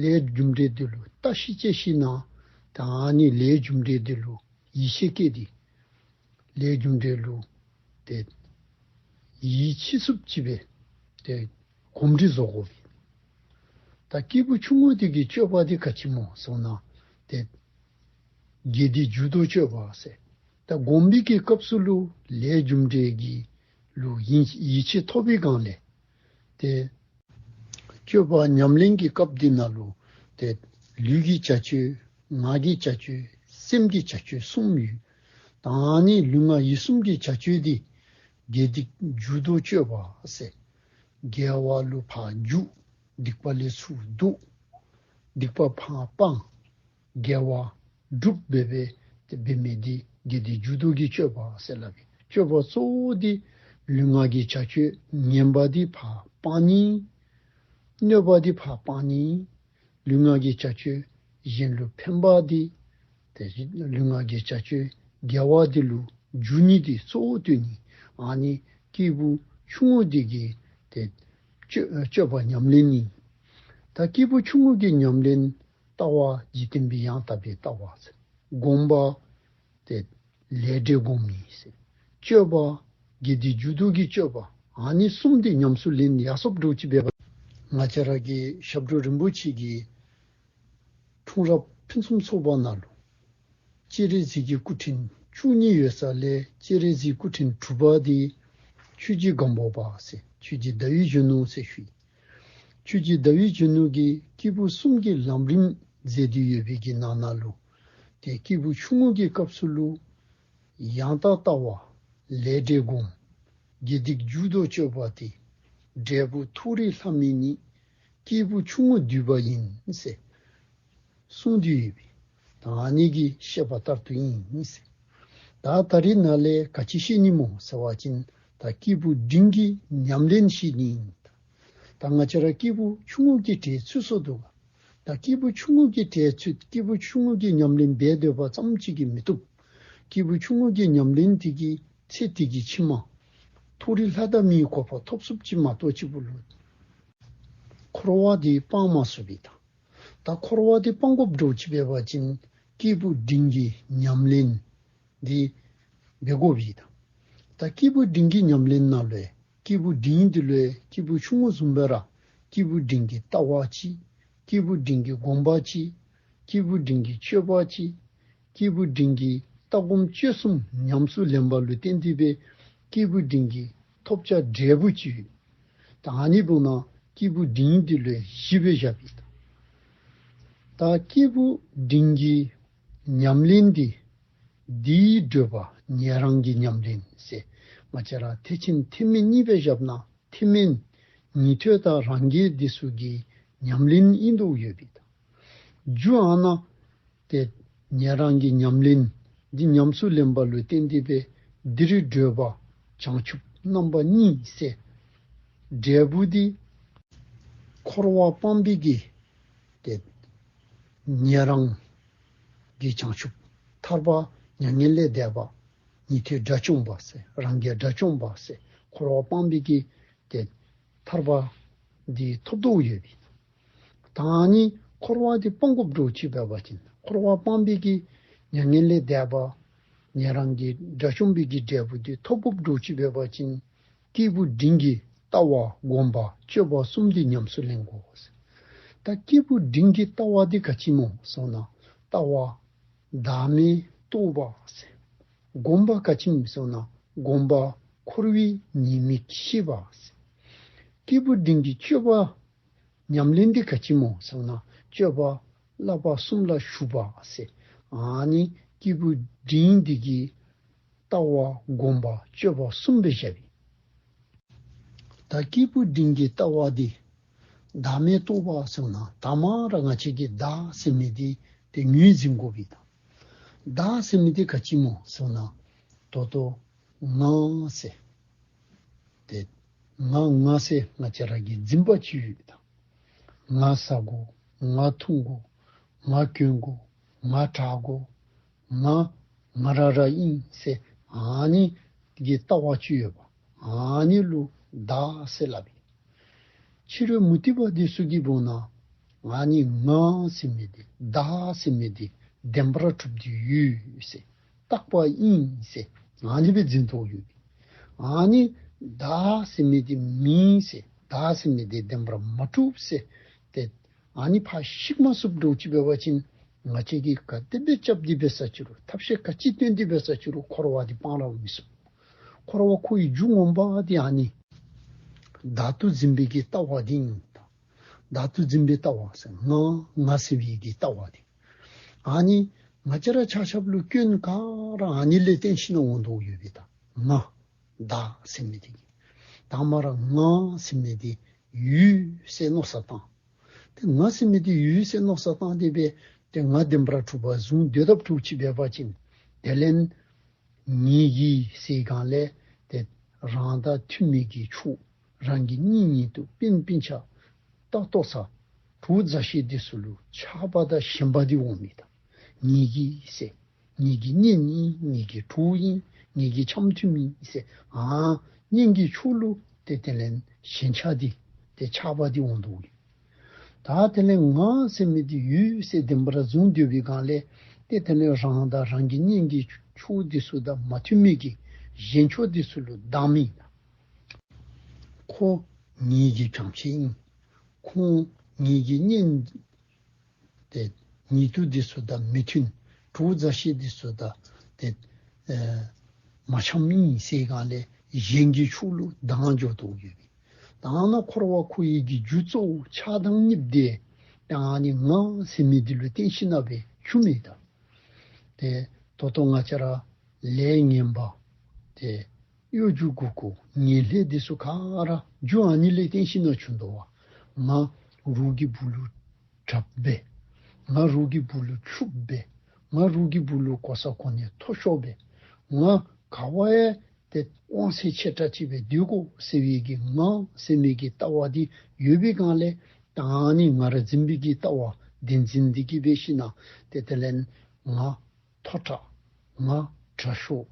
ལས་རྒྱུ་འབྲས་འདི་ལུ་བརྟག་ཞིབ་དཔྱད་ཞིན་ན། ད་ཨ་ནི་ལས་རྒྱུ་འབྲས་འདི་ལུ་ཡིད་ཆེས་བསྐྱེད་དེ་ལས་རྒྱུ་འབྲས་ལུ་ཏེ་ཡིད་ཆེས་ཚུགསཔ་ཅིག་སྦེ་ཏེ་གོམས་འདྲིས་བཟོ་དགོ་པས། ད་སྐྱེས་བུ་ཆུང་ངུ་འདི་གི་སྤྱོད་པ་འདི་ག་ཅི་སྨོ་ཟེར་ན། ཏེ་དགེ་སྡིག་མཇུག་བསྡུ་སྤྱོད་པ་ཟེར། ད་སྒོམ་པའི་གི་སྐབས་སུ་ལུ་ལས་རྒྱུ་འབྲས་ཀྱི་ལུ་ཡིད་ཡིད་ཆེས་ཐོབ་པའི་སྒང་ལས་ཏེ་སྤྱོད་པ་ཉམས་ལེན་གྱི་སྐབས་འདི་ནང་ལུ་ཏེ་ལུས་ཀྱི་བྱ་སྤྱོད་ངག་གི་བྱ་སྤྱོད་སེམས་ཀྱི་བྱ་སྤྱོད་གསུམ་ཡོད། ད་ཨ་ནི་ལུས་ངག་ཡིད་གསུམ་གྱི་བྱ་སྤྱོད་འདི་དགེ་སྡིག་མཇུག་བསྡུ་སྤྱོད་པ་ཟེར། དགེ་བ་ལུ་ཕར་འཇུག། སྡིག་པ་ལས་ཚུར་ལྡོག། སྡིག་པ་ཕར་སྤང་། དགེ་བ་སྒྲུབ་འབད་འབད་དེ་འབད་མི་འདི་དགེ་སྡིག་མཇུག་བསྡུ་གི་སྤྱོད་པ་ཟེར་སླབ་ཨིན། སྤྱོད་པ་གཙོ་བོ་འདི་ལུས་ངག་གི་བྱ་སྤྱོད་ངན་པ་འདི་ཕར་སྤང་ནི། གནོད་པ་འདི་ཕར་སྤང་ནི། ལུས་ངག་གི་བྱ་སྤྱོད་གཞན་ལུ་ཕན་པ་འདི་ཏེ་ལུས་ངག་གི་བྱ་སྤྱོད་དགེ་བ་འདི་ལུ་འཇུག་ནི་འདི་གཙོ་བོ་བཏོན་ནི། ཨ་ནི་སྐྱེས་བུ་ཆུང་ངུ་འདི་གི་ཏེ་སྤྱོད་སྤྱོད་པ་ཉམས་ལེན་ཨིན། ད་སྐྱེས་བུ་ཆུང་ངུ་གི་ཉམས་ལེན་ལྟ་བ་འཇིག་རྟེན་པའི་ཡང་དག་པའི་ལྟ་བ་ཟེར། སྒོམ་པ་ཏེ་ལས་འབྲས་སྒོམ་ནི་ཟེར། སྤྱོད་པ་དགེ་སྡིག་མཇུག་བསྡུ་གི་སྤྱོད་པ། ཨ་ནི་གསུམ་འདི་ཉམས་སུ་ལེན་ཡར་སོཔ་འདྲཝ་ཅིག་འབད་བ་ང་བཅས་ར་གི་ཞབས་དྲུང་རིན་པོ་ཆེ་གི་འཁྲུངས་རབས་ཕུན་སུམ་ཚོགས་པ་ནང་ལུ་སྤྱན་རས་གཟིགས་ཀྱི་སྐུ་ཕྲེང་བཅུ་གཉིས་ཡོད་ས་ལས་སྤྱན་རས་གཟིགས་སྐུ་ཕྲེང་དྲུག་པ་འདི་ཆོས་རྗེ་སྒམ་པོ་པ་ཟེར་ཆོས་རྗེ་ཟླ་འོད་གཞོན་ནུ་ཟེར་ཞུ་ཡི། ཆོས་རྗེ་ཟླ་འོད་གཞོན་ནུ་གིས་སྐྱེས་བུ་གསུམ་གྱི་ལམ་རིམ་མཛད་དེ་ཡོད་པའི་གི་ནང་ན་ལུ་ཏེ་སྐྱེས་བུ་ཆུང་ངུ་གི་སྐབས་སུ་ལུ་ཡང་དག་ལྟ་བ་ལས་འབྲས་སྒོམ་དགེ་སྡིག་མཇུག་བསྡུ་སྤྱོད་པ་སྟེ་འབྲས་བུ་མཐོ་རིས་ལྷ་མི་ནི། སྐྱེས་བུ་ཆུང་ངུ་འདུས་པ་ཡིན་ཟེར་གསུངས་ཏེ་ཡོད་པས། ད་ཨ་ནི་གི་བཤད་པ་ལྟར་དུ་ཨིན་ཟེར། ད་ད་རིས་ནཱ་ལས་ག་ཅི་བཤད་ནི་སྨོ་ཟེར་བ་ཅིན་ད་སྐྱེས་བུ་འབྲིང་གི་ཉམས་ལེན་བཤད་ནི་ཨིན། ད་ང་བཅས་ར་སྐྱེས་བུ་ཆུང་ངུ་གི་གྲལ་ཚུད་སོང་འདུག་ག། ད་སྐྱེས་བུ་ཆུང་ངུ་གི་གྲལ་ཚུད་སྐྱེས་བུ་ཆུང་ངུ་གི་ཉམས་ལེན་འབད་སྡོད་པ་ཙམ་ཅིག་གིས་མི་བཏུབ། སྐྱེས་བུ་ཆུང་ངུ་གི་ཉམས་ལེན་དེ་གིས་ཚེ་འདི་གི་ཕྱི་མ་མཐོ་རིས་ལྷ་དང་མིའི་གོ་འཕང་ཐོབ་ཚུགསཔ་ཅིག་མ་གཏོགས་ཅིག་པོ་ལུ་འཁོར་བ་འདི་སྤང་མ་ཚུགས་པས་ད། ད་འཁོར་བ་འདི་སྤང་དགོཔ་འདྲཝ་ཅིག་འབད་བ་ཅིན་སྐྱེས་བུ་འབྲིང་གི་ཉམས་ལེན་འདི་འབད་དགོ་པས་ད། ད་སྐྱེས་བུ་འབྲིང་གི་ཉམས་ལེན་ནང་ལུ་སྐྱེས་བུ་འབྲིང་འདི་ལུ་སྐྱེས་བུ་ཆུང་ངུ་བཟུམ་སྦེ་ར་སྐྱེས་བུ་འབྲིང་གི་ལྟ་བ་ཅིག། སྐྱེས་བུ་འབྲིང་གི་སྒོམ་པ་ཅིག། སྐྱེས་བུ་འབྲིང་གི་སྤྱོད་པ་ཅིག། སྐྱེས་བུ་འབྲིང་གི་ལྟ་སྒོམ་སྤྱོད་གསུམ་ཉམས་སུ་ལེན་པ་ལུ་བརྟེན་ཏེ་སྦེ་སྐྱེས་བུ་འབྲིང་གི་ཐོབ་བྱ་འབྲས་བུ་ཅིག་ཡོད། ད་ཨ་ནི་བུ་ན་སྐྱེས་བུ་འབྲིང་འདི་ལུ་བཞི་སྦེ་བཞག་པས་ད། ད་སྐྱེས་བུ་འབྲིང་གི་ཉམས་ལེན་འདི་འདིའི་བགྲོད་པ་ཉན་རང་གི་ཉམས་ལེན་ཟེར། ང་བཅས་ར་ཐེག་ཆེན་ཐེག་དམན་གཉིས་སྦེ་བཞགཔ་ན་ཐེག་དམན་ཉན་ཐོས་དང་རང་རྒྱལ་འདི་ཚུ་གི་ཉམས་ལེན་ཨིན་དོ་ཡོད་པས་ད། རྒྱུ་ཨ་ནཱ་ཏེ་ཉན་རང་གི་ཉམས་ལེན་འདི་ཉམས་སུ་ལེན་པ་ལུ་བརྟེན་ཏེ་སྦེ་འདིར་བགྲོད་པ་བྱང་ཆུབ་རྣམ་པ་གཉིས་ཟེར། འབྲས་བུ་འདི་ འཁོར་བ་སྤངས་པའི་གི་ཏེ་ཉན་རང་གི་བྱང་ཆུབ་ཐར་པ་མྱ་ངན་ལས་འདས་པ་ཉན་ཐོས་དགྲ་བཅོམ་པ་ཟེར་རང་རྒྱལ་དགྲ་བཅོམ་པ་ཟེར་འཁོར་བ་སྤངས་པའི་གི་ཏེ་ཐར་པ་འདི་ཐོབ་དོ་ཡོད་པས། ད་ནི་འཁོར་བ་འདི་སྤང་དགོཔ་འདྲཝ་ཅིག་འབད་བ་ཅིན་འཁོར་བ་སྤངས་པའི་གི་མྱ་ངན་ལས་འདས་པ་ཉན་རང་གི་དགྲ་བཅོམ་པའི་གི་འབྲས་བུ་འདི་ཐོབ་དགོཔ་འདྲཝ་ཅིག་འབད་བ་ཅིན་སྐྱེས་བུ་འབྲིང་གི་ལྟ་བ་སྒོམ་པ་སྤྱོད་པ་གསུམ་འདི་ཉམས་སུ་ལེན་དགོ་ཟེར། ད་སྐྱེས་བུ་འབྲིང་གི་ལྟ་བ་འདི་ག་ཅི་སྨོ་ཟེར་ན་ལྟ་བ་བདག་མེད་རྟོགས་པ་ཟེར། སྒོམ་པ་ག་ཅི་སྨོ་ཟེར་ན་སྒོམ་པ་འཁོར་བའི་ཉེས་དམིགས་ཤེས་པ་ཟེར། སྐྱེས་བུ་འབྲིང་གི་སྤྱོད་པ་ཉམས་ལེན་འདི་ག་ཅི་སྨོ་ཟེར་ན་སྤྱོད་པ་བསླབ་པ་གསུམ་ལ་ཞུགས་པ་ཟེར། ཨ་ནི་སྐྱེས་བུ་འབྲིང་འདི་གི་ལྟ་བ་སྒོམ་པ་སྤྱོད་པ་གསུམ་སྦེ་བཞག་པས། ད་སྐྱེས་བུ་འབྲིང་གི་ལྟ་བ་འདི་བདག་མེད་རྟོགས་པ་ཟེར་ན་དང་པ་ར་ང་བཅས་ཀྱིས་བདག་ཟེར་མི་འདི་ཏེ་ངོས་འཛིན་དགོ་པས། ད་བདག་ཟེར་མི་འདི་ག་ཅི་སྨོ་ཟེར་ན་ད་ལྟོ་ང་ཟེར་ཏེ་ང་ང་ཟེར་ང་བཅས་ར་གི་འཛིན་པ་ཅིག་ཡོད་པས། ང་ཟ་དགོ། ང་འཐུང་དགོ། ང་གྱོན་དགོ། ང་དྲག་དགོ། ང་ང་ར་ར་ཨིན་ཟེར་ཨ་ནི་གི་ལྟ་བ་ཅིག་ཡོད་པ། ཨ་ནི་ལུ་བདག་ཟེར་སླབ་པས། ཕྱི་རོལ་མུ་སྟེགས་པ་འདི་ཚུ་གིས་འབདན་ཨ་ནི་ང་ཟེར་མི་འདི་བདག་ཟེར་མི་འདི་བདེན་པར་གྲུབ་སྟེ་ཡོད་ཟེར་རྟག་པ་ཨིན་ཟེར་ཨ་ནི་སྦེ་འཛིན་དོ་ཡོད་པས། ཨ་ནི་བདག་ཟེར་མི་འདི་མེད་ཟེར་བདག་ཟེར་མི་འདི་བདེན་པར་མ་གྲུབ་ཟེར་ཏེ་ཨ་ནི་ཕར་བཤིག་མ་ཚུགསཔ་འདྲཝ་ཅིག་འབད་བ་ཅིན་ང་བཅས་ཀྱིས་ག་དེ་སྦེ་རྐྱབ་སྟེ་འབད་ས་ཅི་རུང་ཐབས་ཤེས་ག་ཅི་བཏོན་ཏེ་འབད་ས་ཅི་རུང་འཁོར་བ་འདི་སྤང་ར་མི་ཚུགས། འཁོར་བ་ཁོ་གི་རྒྱུ་ངོ་མ་འདི་ཨ་ནི་བདག་ཏུ་འཛིན་པའི་གི་ལྟ་བ་འདི་ཨིན། བདག་ཏུ་འཛིན་པའི་ལྟ་བ་ཟེར་ང་ང་ཟེར་བའི་གི་ལྟ་བ་འདི་ཨ་ནི་ང་བཅས་ར་ཆ་ཁྱབ་ལུ་སྐྱོན་ག་ར་ཨ་ནི་ལས་བརྟེན་ཞིན་ན་འོང་དོ་ཡོད་པས། ད་ང་བདག་ཟེར་མི་འདི་གིས་དང་པ་ར་ང་ཟེར་མི་འདི་ཡོད་ཟེར་མནོ་བསམ་བཏང་། ཏེ་ང་ཟེར་མི་འདི་ཡོད་ཟེར་མནོ་བསམ་བཏང་སྟེ་སྦེ་ཏེ་ང་བདེན་པར་གྲུབ་པར་བཟུང་སྡོད་དཔ་འདྲཝ་ཅིག་འབད་བ་ཅིན་དེ་ལས་ངེ་གི་ཟེར་སྒང་ལས་ཏེ་རང་དང་མཐུན་མི་གི་ཕྱོགས་རང་གི་གཉེན་ཉེ་དུ་སྤུན་སྤུན་ཆ་ལྟོ་ཚང་གྲོགས་མཛའ་བཤེས་འདི་ཚུ་ལུ་ཆགས་པ་དང་ཞེན་པ་འདི་འོང་མི་དང་ངེ་གི་ཟེར་ངེ་གི་གཉེན་ཨིན། ངེ་གི་གྲོགས་ཨིན། ངེ་གི་འཆམ་མཐུན་ཨིན་ཟེར་ཨ་གཉེན་གྱི་ཕྱོགས་ལུ་ཏེ་དེ་ལས་ཞེན་ཆགས་འདི་ཏེ་ཆགས་པ་འདི་འོང་དོ་ཡོད། ད་དེ་ལས་ང་ཟེར་མི་འདི་ཡོད་ཟེར་བདེན་པར་བཟུང་སྡོད་པའི་སྒང་ལས་ཏེ་དེ་ལས་རང་དང་རང་གི་གཉེན་གྱི་ཕྱོགས་འདི་ཚུ་དང་མ་མཐུན་མི་གི་གཞན་ཕྱོགས་འདི་ཚུ་ལུ་བདག་མེད། ཁོ་ངེ་གི་བྱང་ཆེན་ཨིན། ཁོ་ངེ་གི་གཉེན་ཏེ་ཉེ་དུ་འདི་ཚུ་དང་མི་མཐུན། གྲོགས་མཛའ་བཤེས་འདི་ཚུ་དང་ཏེ་ཨེ་མ་འཆམ་ཨིན་ཟེར་སྒང་ལས་གཞན་གྱི་ཕྱོགས་ལུ་བདག་འགྱོ་དོ་ཡོད་པས། ད་ནི་འཁོར་བ་ཁོ་ཡི་གི་རྒྱུ་གཙོ་བོ་ཆགས་སྡང་གཉིསཔོ་འདི་ད་ནི་ང་ཟེར་མི་འདི་ལུ་བརྟེན་ཞིན་ན་སྦེ་བྱུངམ་མས་ད། ཏེ་ད་ལྟོ་ང་བཅས་ར་ལས་ངན་པ་ཏེ་གཡོ་སྒྱུ་མགུ་སྐོར་ངན་ལྷད་འདི་ཚུ་ག་ར་རྒྱུ་ཨ་ནི་ལས་བརྟེན་ཞིན་ན་བྱུང་དོ་བ། ང་རོགས་ཀྱི་སྦུག་ལུ་དྲགཔ་སྦེ། ང་རོགས་ཀྱི་སྦུག་ལུ་ཕྱུགཔ་སྦེ། ང་རོགས་ཀྱི་སྦུག་ལུ་གོ་ས་གོ་གནས་མཐོ་ཤོས་སྦེ། ང་ག་བ་ཡང་ཏེ་དབང་ཚད་ཆེ་དྲགས་ཅིག་སྦེ་སྡོད་དགོ་ཟེར་བའི་གི་ང་ཟེར་མི་གི་ལྟ་བ་འདི་ཡོད་པའི་སྒང་ལས་ད་ནི་ང་ར་འཛིན་པའི་གི་ལྟ་བ་བདེན་འཛིན་འདི་གིས་འབད་ཞིན་ན་ཏེ་དེ་ལས་ང་མཐོ་དྲགས། ང་དྲག་ཤོས།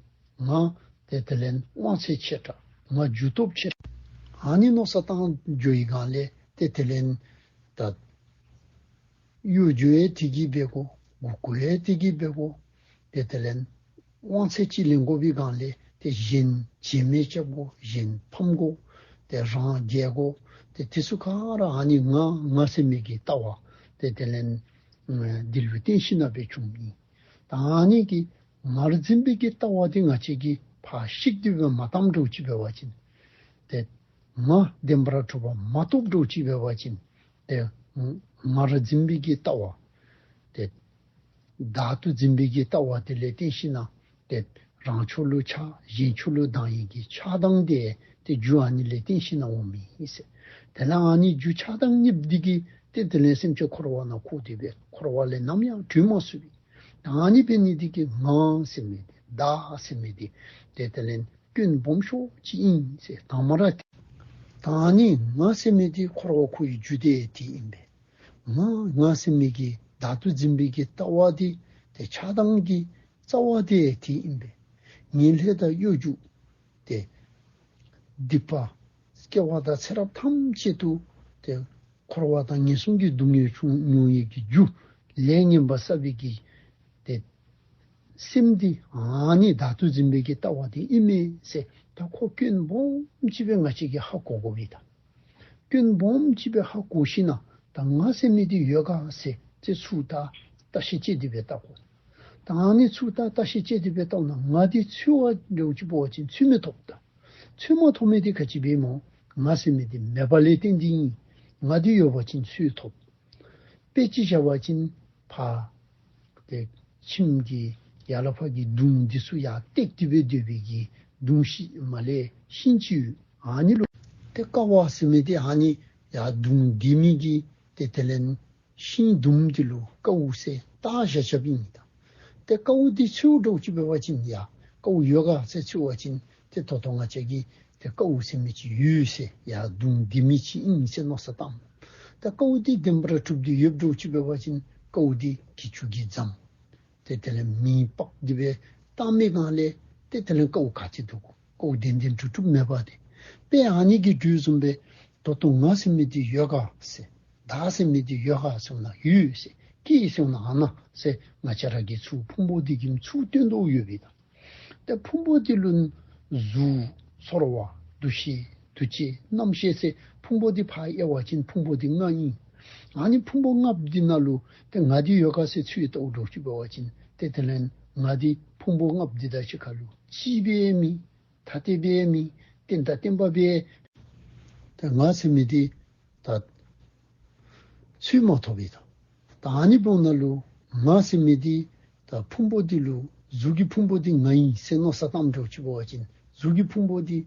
ང་ཏེ་དེ་ལས་དབང་ཚད་ཆེ་དྲགས། ང་རྒྱུ་སྟོབས་ཆེ་དྲགས། ཨ་ནི་མནོ་བསམ་བཏང་འགྱོ་བའི་སྒང་ལས་ཏེ་དེ་ལས་ད་གཡོ་སྒྱུ་ཡང་དེ་གིས་འབད་དགོ། མགུ་སྐོར་ཡང་དེ་གིས་འབད་དགོ། ཏེ་དེ་ལས་དབང་ཚད་ཅིག་ལེན་དགོ་པའི་སྒང་ལས་ཏེ་གཞན་བྱེལ་མེད་རྐྱབ་དགོ། གཞན་ཕམ་དགོ། ཏེ་རང་རྒྱལ་དགོ། ཏེ་དེ་ཚུ་ག་ར་ཨ་ནི་ང་ང་ཟེར་མི་གི་ལྟ་བ་ཏེ་དེ་ལས་འདི་ལུ་བརྟེན་ཞིན་ན་སྦེ་བྱུངམ་ཨིན། ད་ཨ་ནི་གི་ང་ར་འཛིན་པའི་གི་ལྟ་བ་འདི་ང་བཅས་ཀྱིས་ཕར་བཤིག་སྟེ་སྦེ་མ་བཏངམ་འདྲཝ་ཅིག་འབད་བ་ཅིན་ཏེ་ང་བདེན་པར་གྲུབ་པ་མ་རྟོགསཔ་འདྲཝ་ཅིག་འབད་བ་ཅིན་ཏེ་ང་ར་འཛིན་པའི་གི་ལྟ་བ་ཏེ་བདག་ཏུ་འཛིན་པའི་གི་ལྟ་བ་དེ་ལས་བརྟེན་ཞིན་ན་ཏེ་རང་ཕྱོགས་ལུ་ཆགས་གཞན་ཕྱོགས་ལུ་སྡང་བའི་གི་ཆགས་སྡང་འདི་ཏེ་རྒྱུ་ཨ་ནི་ལས་བརྟེན་ཞིན་ན་འོངམ་ཨིན་ཟེར། དེ་ལས་ཨ་ནི་རྒྱུ་ཆགས་སྡང་གཉིསཔོ་འདི་གིས་ཏེ་དེ་ལས་སེམས་ཅན་འཁོར་བ་ནང་འཁོར་ཏེ་སྦེ་འཁོར་བ་ལས་ནམ་ཡང་གྲོལ་མ་ཚུགས་པས། ད་ཨ་ནི་འབད་ནི་འདི་གིས་ང་ཟེར་མི་འདི་བདག་ཟེར་མི་འདི་ཏེ་དེ་ལས་སྐྱོན་སྦོམ་ཤོས་ཅིག་ཨིན་ཟེར། དང་པ་ར་ད་ ཨ་ནི་ང་ཟེར་མི་འདི་འཁོར་བ་འཁོར་བའི་རྒྱུ་དེ་དེ་ཨིན་པས། ང་ང་ཟེར་མི་གི་བདག་ཏུ་འཛིན་པའི་གི་ལྟ་བ་འདི་ཏེ་ཆགས་སྡང་གི་རྩ་བ་དེ་དེ་ཨིན་པས། ངན་ལྷད་དང་གཡོ་སྒྱུ་ཏེ་སྡིག་པ་སྐྱེ་བ་དང་ཚེ་རབས་ཐམས་ཅད་དུ་ཏེ་འཁོར་བ་དང་ངན་སོང་གི་སྡུག་བསྔལ་བྱུང་མྱོང་བའི་གི་རྒྱུ་ལས་ངན་པ་བསགས་པའི་གི་ཏེ་སེམས་འདི་ཨ་ནི་བདག་ཏུ་འཛིན་པའི་གི་ལྟ་བ་འདི་ཨིན་མས་ཟེར་ད་ཁོ་སྐྱོན་སྦོམ་ཅིག་སྦེ་ང་བཅས་ཀྱིས་ཧ་གོ་དགོ་པས་ད། སྐྱོན་སྦོམ་ཅིག་སྦེ་ཧ་གོ་ཞིན་ན་ད་ང་ཟེར་མི་འདི་ཡོད་ག་ཟེར་ཏེ་ཚུར་ད་བརྟག་ཤིང་དཔྱད་དེ་སྦེ་བལྟ་དགོ། ད་ཨ་ནི་ཚུར་ད་བརྟག་ཤིང་དཔྱད་དེ་སྦེ་བལྟཝ་ད་ང་འདི་འཚོལ་བར་འགྱོ་ཅི་འབད་བ་ཅིན་འཚོལ་མི་ཐོབ་ད། འཚོལ་མ་ཐོབ་མི་འདི་ག་ཅི་སྦེ་སྨོ། ང་ཟེར་མི་འདི་མེད་པ་ལས་བརྟེན་ཏེ་ཨིན། ང་འདི་ཡོད་པ་ཅིན་འཚོལ་ཐོབ། དཔེ་ཅིག་བཞག་པ་ཅིན་ཕར་ཏེ་ཁྱིམ་གྱི་ཡར་ལ་ཕར་གྱི་གདུང་འདི་ཚུ་ཡར་བཏེགས་ཏེ་སྦེ་སྡོད་པའི་གི་གདུང་ཤིང་མར་ལས་ཤིང་ཅིག་ཡོད། ཨ་ནི་ལུ་ཏེ་ཀཝ་ཟེར་མི་འདི་ཨ་ནི་ཡར་གདུང་འདི་མི་གི་ཏེ་དེ་ལས་ཤིང་དུམ་འདི་ལུ་ཀཝ་ཟེར་བཏགས་བཞག་བཞགཔ་ཨིན་ད། ཏེ་ཀཝ་འདི་འཚོལ་འགྱོ་ཅི་འབད་བ་ཅིན་ཡ་ཀཝ་ཡོད་ག་ཟེར་འཚོལ་བ་ཅིན་ཏེ་ད་ལྟོ་ང་བཅས་ཀྱིས་ཏེ་ཀཝ་ཟེར་མི་ཅིག་ཡོད་ཟེར་ཡར་གདུང་འདི་མི་ཅིག་ཨིན་ཟེར་མནོ་བསམ་བཏངམ། ད་ཀཝ་འདི་བདེན་པར་གྲུབ་སྟེ་ཡོདཔ་འགྱོ་ཅི་འབད་བ་ཅིན་ཀཝ་འདི་གྱི་ཅུང་གིས་བརྫངམ། ཏེ་དེ་ལས་མེ་སྤར་ཏེ་སྦེ་བཏང་མི་སྒང་ལས་ཏེ་དེ་ལས་ཀཝ་ག་ཏེ་འདུག་གོ། ཀཝ་བདེན་བདེན་གྲུབ་གྲུབ་མེད་པ་དེ། དཔེ་ཨ་ནི་གི་དོན་བཟུམ་སྦེ་ད་ལྟོ་ང་ཟེར་མི་འདི་ཡོད་ག་ཟེར། བདག་ཟེར་མི་འདི་ཡོད་ག་ཟེར་ན་ཡོད་ཟེར། ཀྱེ་ཟེར་ན་ཨ་ན་ཟེར། ང་བཅས་ར་གིས་ཚུར་ཕུང་པོ་འདི་གི་ཚུར་སྟོན་དོ་ཡོད་པས་ད། ཏེ་ཕུང་པོ་འདི་ལུ་གཟུགས་ཚོར་བ་འདུ་ཤེས་འདུ་བྱེད་རྣམ་ཤེས་ཟེར་ཕུང་པོ་འདི་ཕར་དབྱེ་བ་ཅིན་ཕུང་པོ་འདི་ལྔ་ཨིན། ཨ་ནི་ཕུང་པོ་ལྔ་འདི་ནང་ལུ་ཏེ་ང་འདི་ཡོད་ག་ཟེར་ཚུར་བལྟཝ་འགྱོ་ཅི་འབད་བ་ཅིན་ཏེ་དེ་ལས་ང་འདི་ཕུང་པོ་ལྔ་འདི་དང་གཅིག་ཁར་ལུ་གཅིག་སྦེ་མེད། ཐ་དད་སྦེ་མེད། རྟེན་དང་བརྟེན་པ་སྦེ། ཏེ་ང་ཟེར་མི་འདི་ད་འཚོལ་མ་ཐོབ་པས་ད། ད་ཨ་ནི་འབདཝ་ད་ལུ་ང་ཟེར་མི་འདི་ད་ཕུང་པོ་འདི་ལུ་གཟུགས་ཀྱི་ཕུང་པོ་འདི་ང་ཨིན་ཟེར་མནོ་བསམ་བཏངམ་འགྱོ་ཅི་འབད་བ་ཅིན་གཟུགས་ཀྱི་ཕུང་པོ་འདི་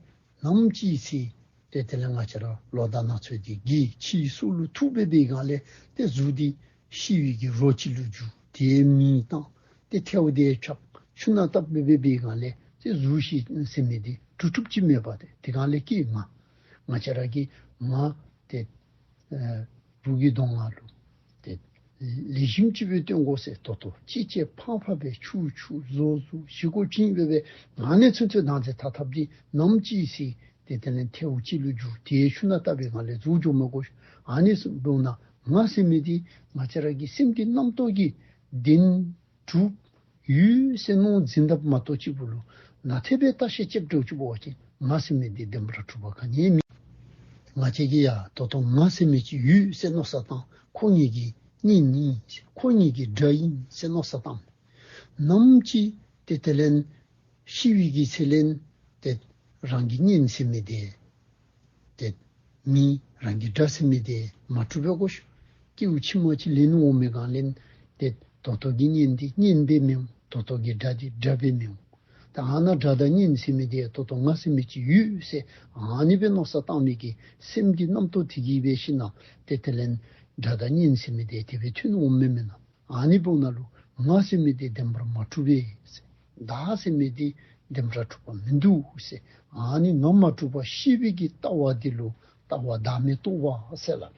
ནམ་ཅིག་ཚེ་ཏེ་དེ་ལས་ང་བཅས་ར་ལོ་དང་ན་ཚོད་འདི་གི་ཕྱི་སོ་ལུ་ཐུག་པའི་སྒང་ལས་ཏེ་གཟུགས་འདི་ཤི་བའི་གི་རོ་ཅིག་ལུ་འགྱུར། དེ་མེ་བཏང་། ཏེ་ཐལཝ་དེ་འཁྱག་ཆུ་ནང་བཏབ་པའི་སྒང་ལས་ཏེ་གཟུགས་ཤིག་ཟེར་མི་འདི་གྲུབ་གྲུབ་ཅིག་མེད་པ་དེ། དེ་སྒང་ལས་ཀྱེ་ང་ང་བཅས་ར་གིས་ང་ཏེ་ཨེ་རོགས་ཀྱི་གདོང་ཁ་ལུ་ཏེ་ལེགས་ཤོམ་ཅིག་སྦེ་སྟོན་དགོ་ཟེར་ད་ལྟོ་ཅི་བྱེད་ཕངས་ཕངས་སྦེ་ཆུ་ཆུ་བཟོ་བཟོ་ཞི་གོ་ཅིག་སྦེ་སྦེ་ང་ནི་ཚུན་ཚོད་དང་ཚེ་ཐ་ཐབ་འདི་ནམ་ཅིག་ཚེ་ཏེ་དེ་ལས་ཐལཝ་ཅིག་ལུ་འགྱུར། དེ་ཆུ་ནང་བཏབ་པའི་སྒང་ལས་རྫོགས་འགྱོ་མི་དགོ། ཨ་ནི་འབདཝ་ད་ང་ཟེར་མི་འདི་ང་བཅས་ར་གི་སེམས་ཀྱི་རྣམ་རྟོག་གིས་བདེན་གྲུབ་ཡོད་ཟེར་མནོ་འཛིན་དཔ་མ་གཏོགས་གཅིག་པུ་ལུ་ནང་ཐེབས་སྦེ་བརྟག་ཤིང་དཔྱདཔ་འགྱོ་ཅི་འབད་བ་ཅིན་ང་ཟེར་མི་འདི་བདེན་པར་གྲུབ་པ་ག་ནི་ཡང་མེད། ང་བཅས་ཀྱིས་ཡང་ད་ལྟོ་ང་ཟེར་མི་ཅིག་ཡོད་ཟེར་མནོ་བསམ་བཏང་། ཁོ་ངེ་གི་གཉེན་ཨིན། ཁོ་ངེ་གི་དགྲ་ཨིན་ཟེར་མནོ་བསམ་བཏང་། ནམ་ཅིག་ཏེ་དེ་ལས་ཤི་བའི་གི་ཚེ་ལས་ཏེ་རང་གི་གཉེན་ཟེར་མི་དེ་ཏེ་མེད། རང་གི་དགྲ་ཟེར་མི་དེ་མ་གྲུབ་པའི་གོ་ཤུ། སྐྱེ་བ་ཕྱི་མ་ཅིག་ལེན་འོང་མི་སྒང་ལས་ཏེ་ད་ལྟོ་གི་གཉེན་འདི་གཉེན་སྦེ་མི་འོང་། ད་ལྟོ་གི་དགྲ་འདི་དགྲ་སྦེ་མི་འོང་། ད་ཨ་ནཱ་དགྲ་དང་གཉེན་ཟེར་མི་འདི་ད་ལྟོ་ང་ཟེར་མི་ཅིག་ཡོད་ཟེར་ཨ་ནི་སྦེ་མནོ་བསམ་བཏང་མི་གི་སེམས་ཀྱི་རྣམ་རྟོག་དེ་གིས་འབད་ཞིན་ན་ཏེ་དེ་ལས་དགྲ་དང་གཉེན་ཟེར་མི་འདི་དེ་སྦེ་ཐོན་འོང་མི་མེན་ན། ཨ་ནི་འབདཝ་ད་ལུ་ང་ཟེར་མི་འདི་བདེན་པར་མ་གྲུབ་པས་ཟེར། བདག་ཟེར་མི་འདི་བདེན་པར་གྲུབ་པ་མིན་འདུག་ཟེར། ཨ་ནི་ང་མ་གྲུབ་པ་ཤེས་པའི་གི་ལྟ་བ་འདི་ལུ་ལྟ་བ་བདག་མེད་རྟོགས་པ་ཟེར་སླབ་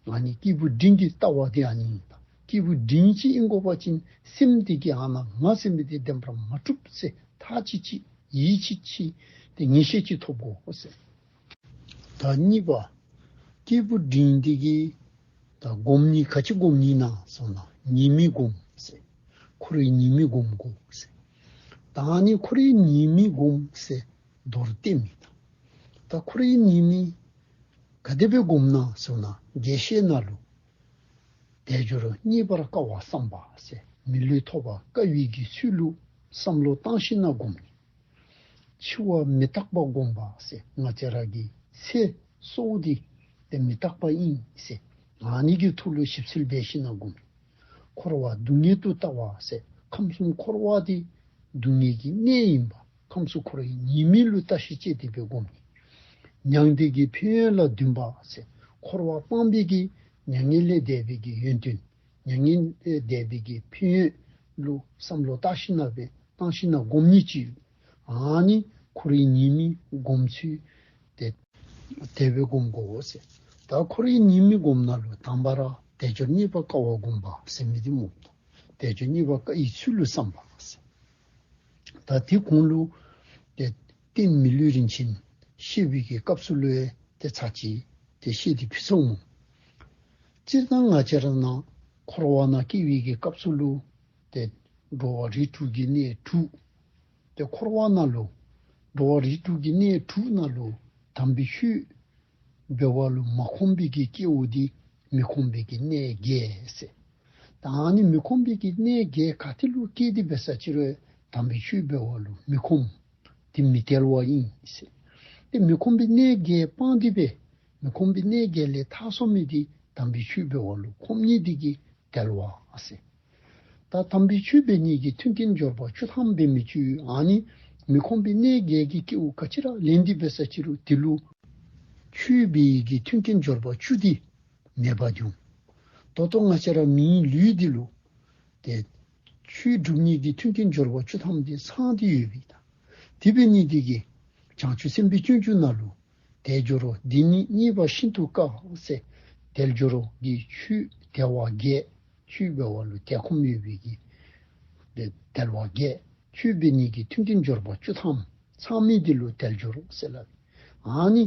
ཨིན། ཨ་ནི་སྐྱེས་བུ་འབྲིང་གི་ལྟ་བ་འདི་ཨ་ནི་ཨིན། ད་སྐྱེས་བུ་འབྲིང་ཅིག་ཨིན་དགོ་པ་ཅིན་སེམས་འདི་གིས་ཨ་ནཱ་ང་ཟེར་མི་འདི་བདེན་པར་མ་གྲུབ་ཟེར་ཐག་ཅིག་ཅིག་ཡིད་ཆེས་ཅིག་ཏེ་ངེས་ཤེས་ཅིག་ཐོབ་དགོ་ཟེར། ད་གཉིས་པ། སྐྱེས་བུ་འབྲིང་འདི་གིས་ད་སྒོམ་ནི་ག་ཅི་སྒོམ་ནི་ན་ཟེར་ན་ཉེས་དམིགས་སྒོམ་ཟེར། འཁོར་བའི་ཉེས་དམིགས་སྒོམ་དགོ་ཟེར། ད་ཨ་ནི་འཁོར་བའི་ཉེས་དམིགས་སྒོམ་ཟེར་མདོར་བསྟན་མི་ད། ད་འཁོར་བའི་ཉེས་དམིགས་ག་དེ་སྦེ་སྒོམ་ན་ཟེར་ན་རྒྱས་བཤད་ནང་ལུ་དལ་འབྱོར་རྙེད་པར་དཀའ་བ་བསམ་པ་ཟེར། མི་ལུས་ཐོབ་པར་དཀའ་བའི་གི་ཚུལ་ལུ་བསམ་བློ་བཏང་ཞིན་ན་སྒོམ་ནི། འཆི་བ་མི་རྟག་པ་སྒོམ་པ་ཟེར། ང་བཅས་ར་གི་ཚེ་སྲོག་འདི་ཏེ་མི་རྟག་པ་ཨིན་ཟེར། ཨ་ནི་གི་ཐོག་ལུ་ཞིབ་འཚོལ་འབད་ཞིན་ན་སྒོམ་ནི། འཁོར་བ་སྡུག་བསྔལ་དུ་ལྟ་བ་ཟེར། ཁམས་གསུམ་འཁོར་བ་འདི་སྡུག་བསྔལ་གྱི་གནས་ཨིན་པ། ཁམས་གསུམ་འཁོར་བའི་ཉེས་དམིགས་ལུ་བརྟག་ཤིང་དཔྱད་དེ་སྦེ་སྒོམ་ནི། མྱང་འདས་ཀྱི་ཕན་ཡོན་ལ་འདུན་པ་ཟེར། འཁོར་བ་སྤངས་པའི་གི་མྱ་ངན་ལས་འདས་པའི་གི་ཡོན་ཏན། མྱ་ངན་ལས་འདས་པའི་གི་ཕན་ཡོན་ལུ་བསམ་བློ་བཏང་ཞིན་ན་སྦེ་བཏང་ཞིན་ན་སྒོམ་ནི་ཅིག། ཨ་ནི་འཁོར་བའི་ཉེས་དམིགས་སྒོམ་ཚུལ་ཏེ་ དེ་སྦེ་སྒོམ་དགོ་ཟེར། ད་ཁོ་རའི་ཉིན་མའི་སྒོམ་ནང་ལུ་དང་པ་ར་དལ་འབྱོར་རྙེད་པ་དཀའ་བ་སྒོམ་པ་ཟེར་མི་འདི་སྨོ། དལ་འབྱོར་རྙེད་པ་དཀའ་བའི་ཚུལ་ལུ་བསམ་པ་ཟེར། ད་དེ་གོང་ལུ་ཏེ་རྟེན་མི་ལུས་རིན་ཆེན་བཤད་པའི་གི་སྐབས་སུ་ལུ་ཡང་ཏེ་ཚར་གཅིག་ཏེ་བཤད་དེ་ཕུལ་སོང་སྨོ། སྤྱིར་བཏང་ང་བཅས་ར་ནང་འཁོར་བ་ནང་སྐྱེ་བའི་གི་སྐབས་སུ་ལུ་ཏེ་འགྲོ་བ་རིགས་དྲུག་གི་གནས་དྲུག། ཏེ་འཁོར་བ་ནང་ལུ་འགྲོ་བ་རིགས་དྲུག་གི་གནས་དྲུག་ནང་ལུ་དམ་པའི་ཆོས་འབད་བ་ལུ་མ་ཁོམ་པའི་གི་སྐྱེ་བོ་འདི་མི་ཁོམ་པའི་གི་གནས་བརྒྱད་ཟེར། ད་ཨ་ནི་མི་ཁོམ་པའི་གི་གནས་བརྒྱད་ག་ཏེ་ལུ་སྐྱེས་ཏེ་འབད་ས་ཅི་རུང་དམ་པའི་ཆོས་འབད་བ་ལུ་མི་ཁོམ། དེ་མི་དལ་བ་ཨིན་ཟེར། ཏེ་མི་ཁོམ་པའི་གནས་བརྒྱད་སྤངས་ཏེ་སྦེ་མི་ཁོམ་པའི་གནས་བརྒྱད་ལས་ཐར་སོང་མི་འདི་དམ་པའི་ཆོས་འབད་བ་ལུ་ཁོམ་ནི་འདི་གིས་དལ་བ་ཟེར། ད་དམ་པའི་ཆོས་འབད་ནི་གི་མཐུན་རྐྱེན་འབྱོར་པ་བཅུ་ཐམ་འབད་མི་ཅིག་ཨ་ནི་མི་ཁོམ་པའི་གནས་བརྒྱད་ཀྱི་སྐྱེ་བོ་ག་ཅི་ར་ལེན་ཏེ་འབད་ས་ཅི་རུང་དེ་ལུ་ཆོས་འབད་ནི་གི་མཐུན་རྐྱེན་འབྱོར་པ་བཅུ་འདི་མེདཔ་འགྱོ། ད་ལྟོ་ང་བཅས་ར་མིའི་ལུས་འདི་ལུ་ཏེ་ཆོས་སྒྲུབ་ནི་གི་མཐུན་རྐྱེན་འབྱོར་པ་བཅུ་ཐམ་འདི་ཚང་སྟེ་ཡོད་པས་ད། དེ་འབད་ནི་འདི་གིས་བྱང་ཆུབ་སེམས་དཔའི་སྤྱོད་འཇུག་ནང་ལུ་དལ་འབྱོར་རོ་འདི་ནི་རྙེད་པ་ཤིན་ཏུ་དཀའ་ཟེར། དལ་འབྱོར་རོ་གི་ཆོས་དལ་བ་བརྒྱད། ཆོས་འབད་བ་ལུ་དལ་ཁོམ་ཡོད་པའི་གི་དལ་བ་བརྒྱད། ཆོས་འབད་ནི་གི་མཐུན་རྐྱེན་འབྱོར་པ་བཅུ་ཐམ་ཚང་མི་འདི་ལུ་དལ་འབྱོར་རོ་ཟེར་སླབ་ཨིན། ཨ་ནི་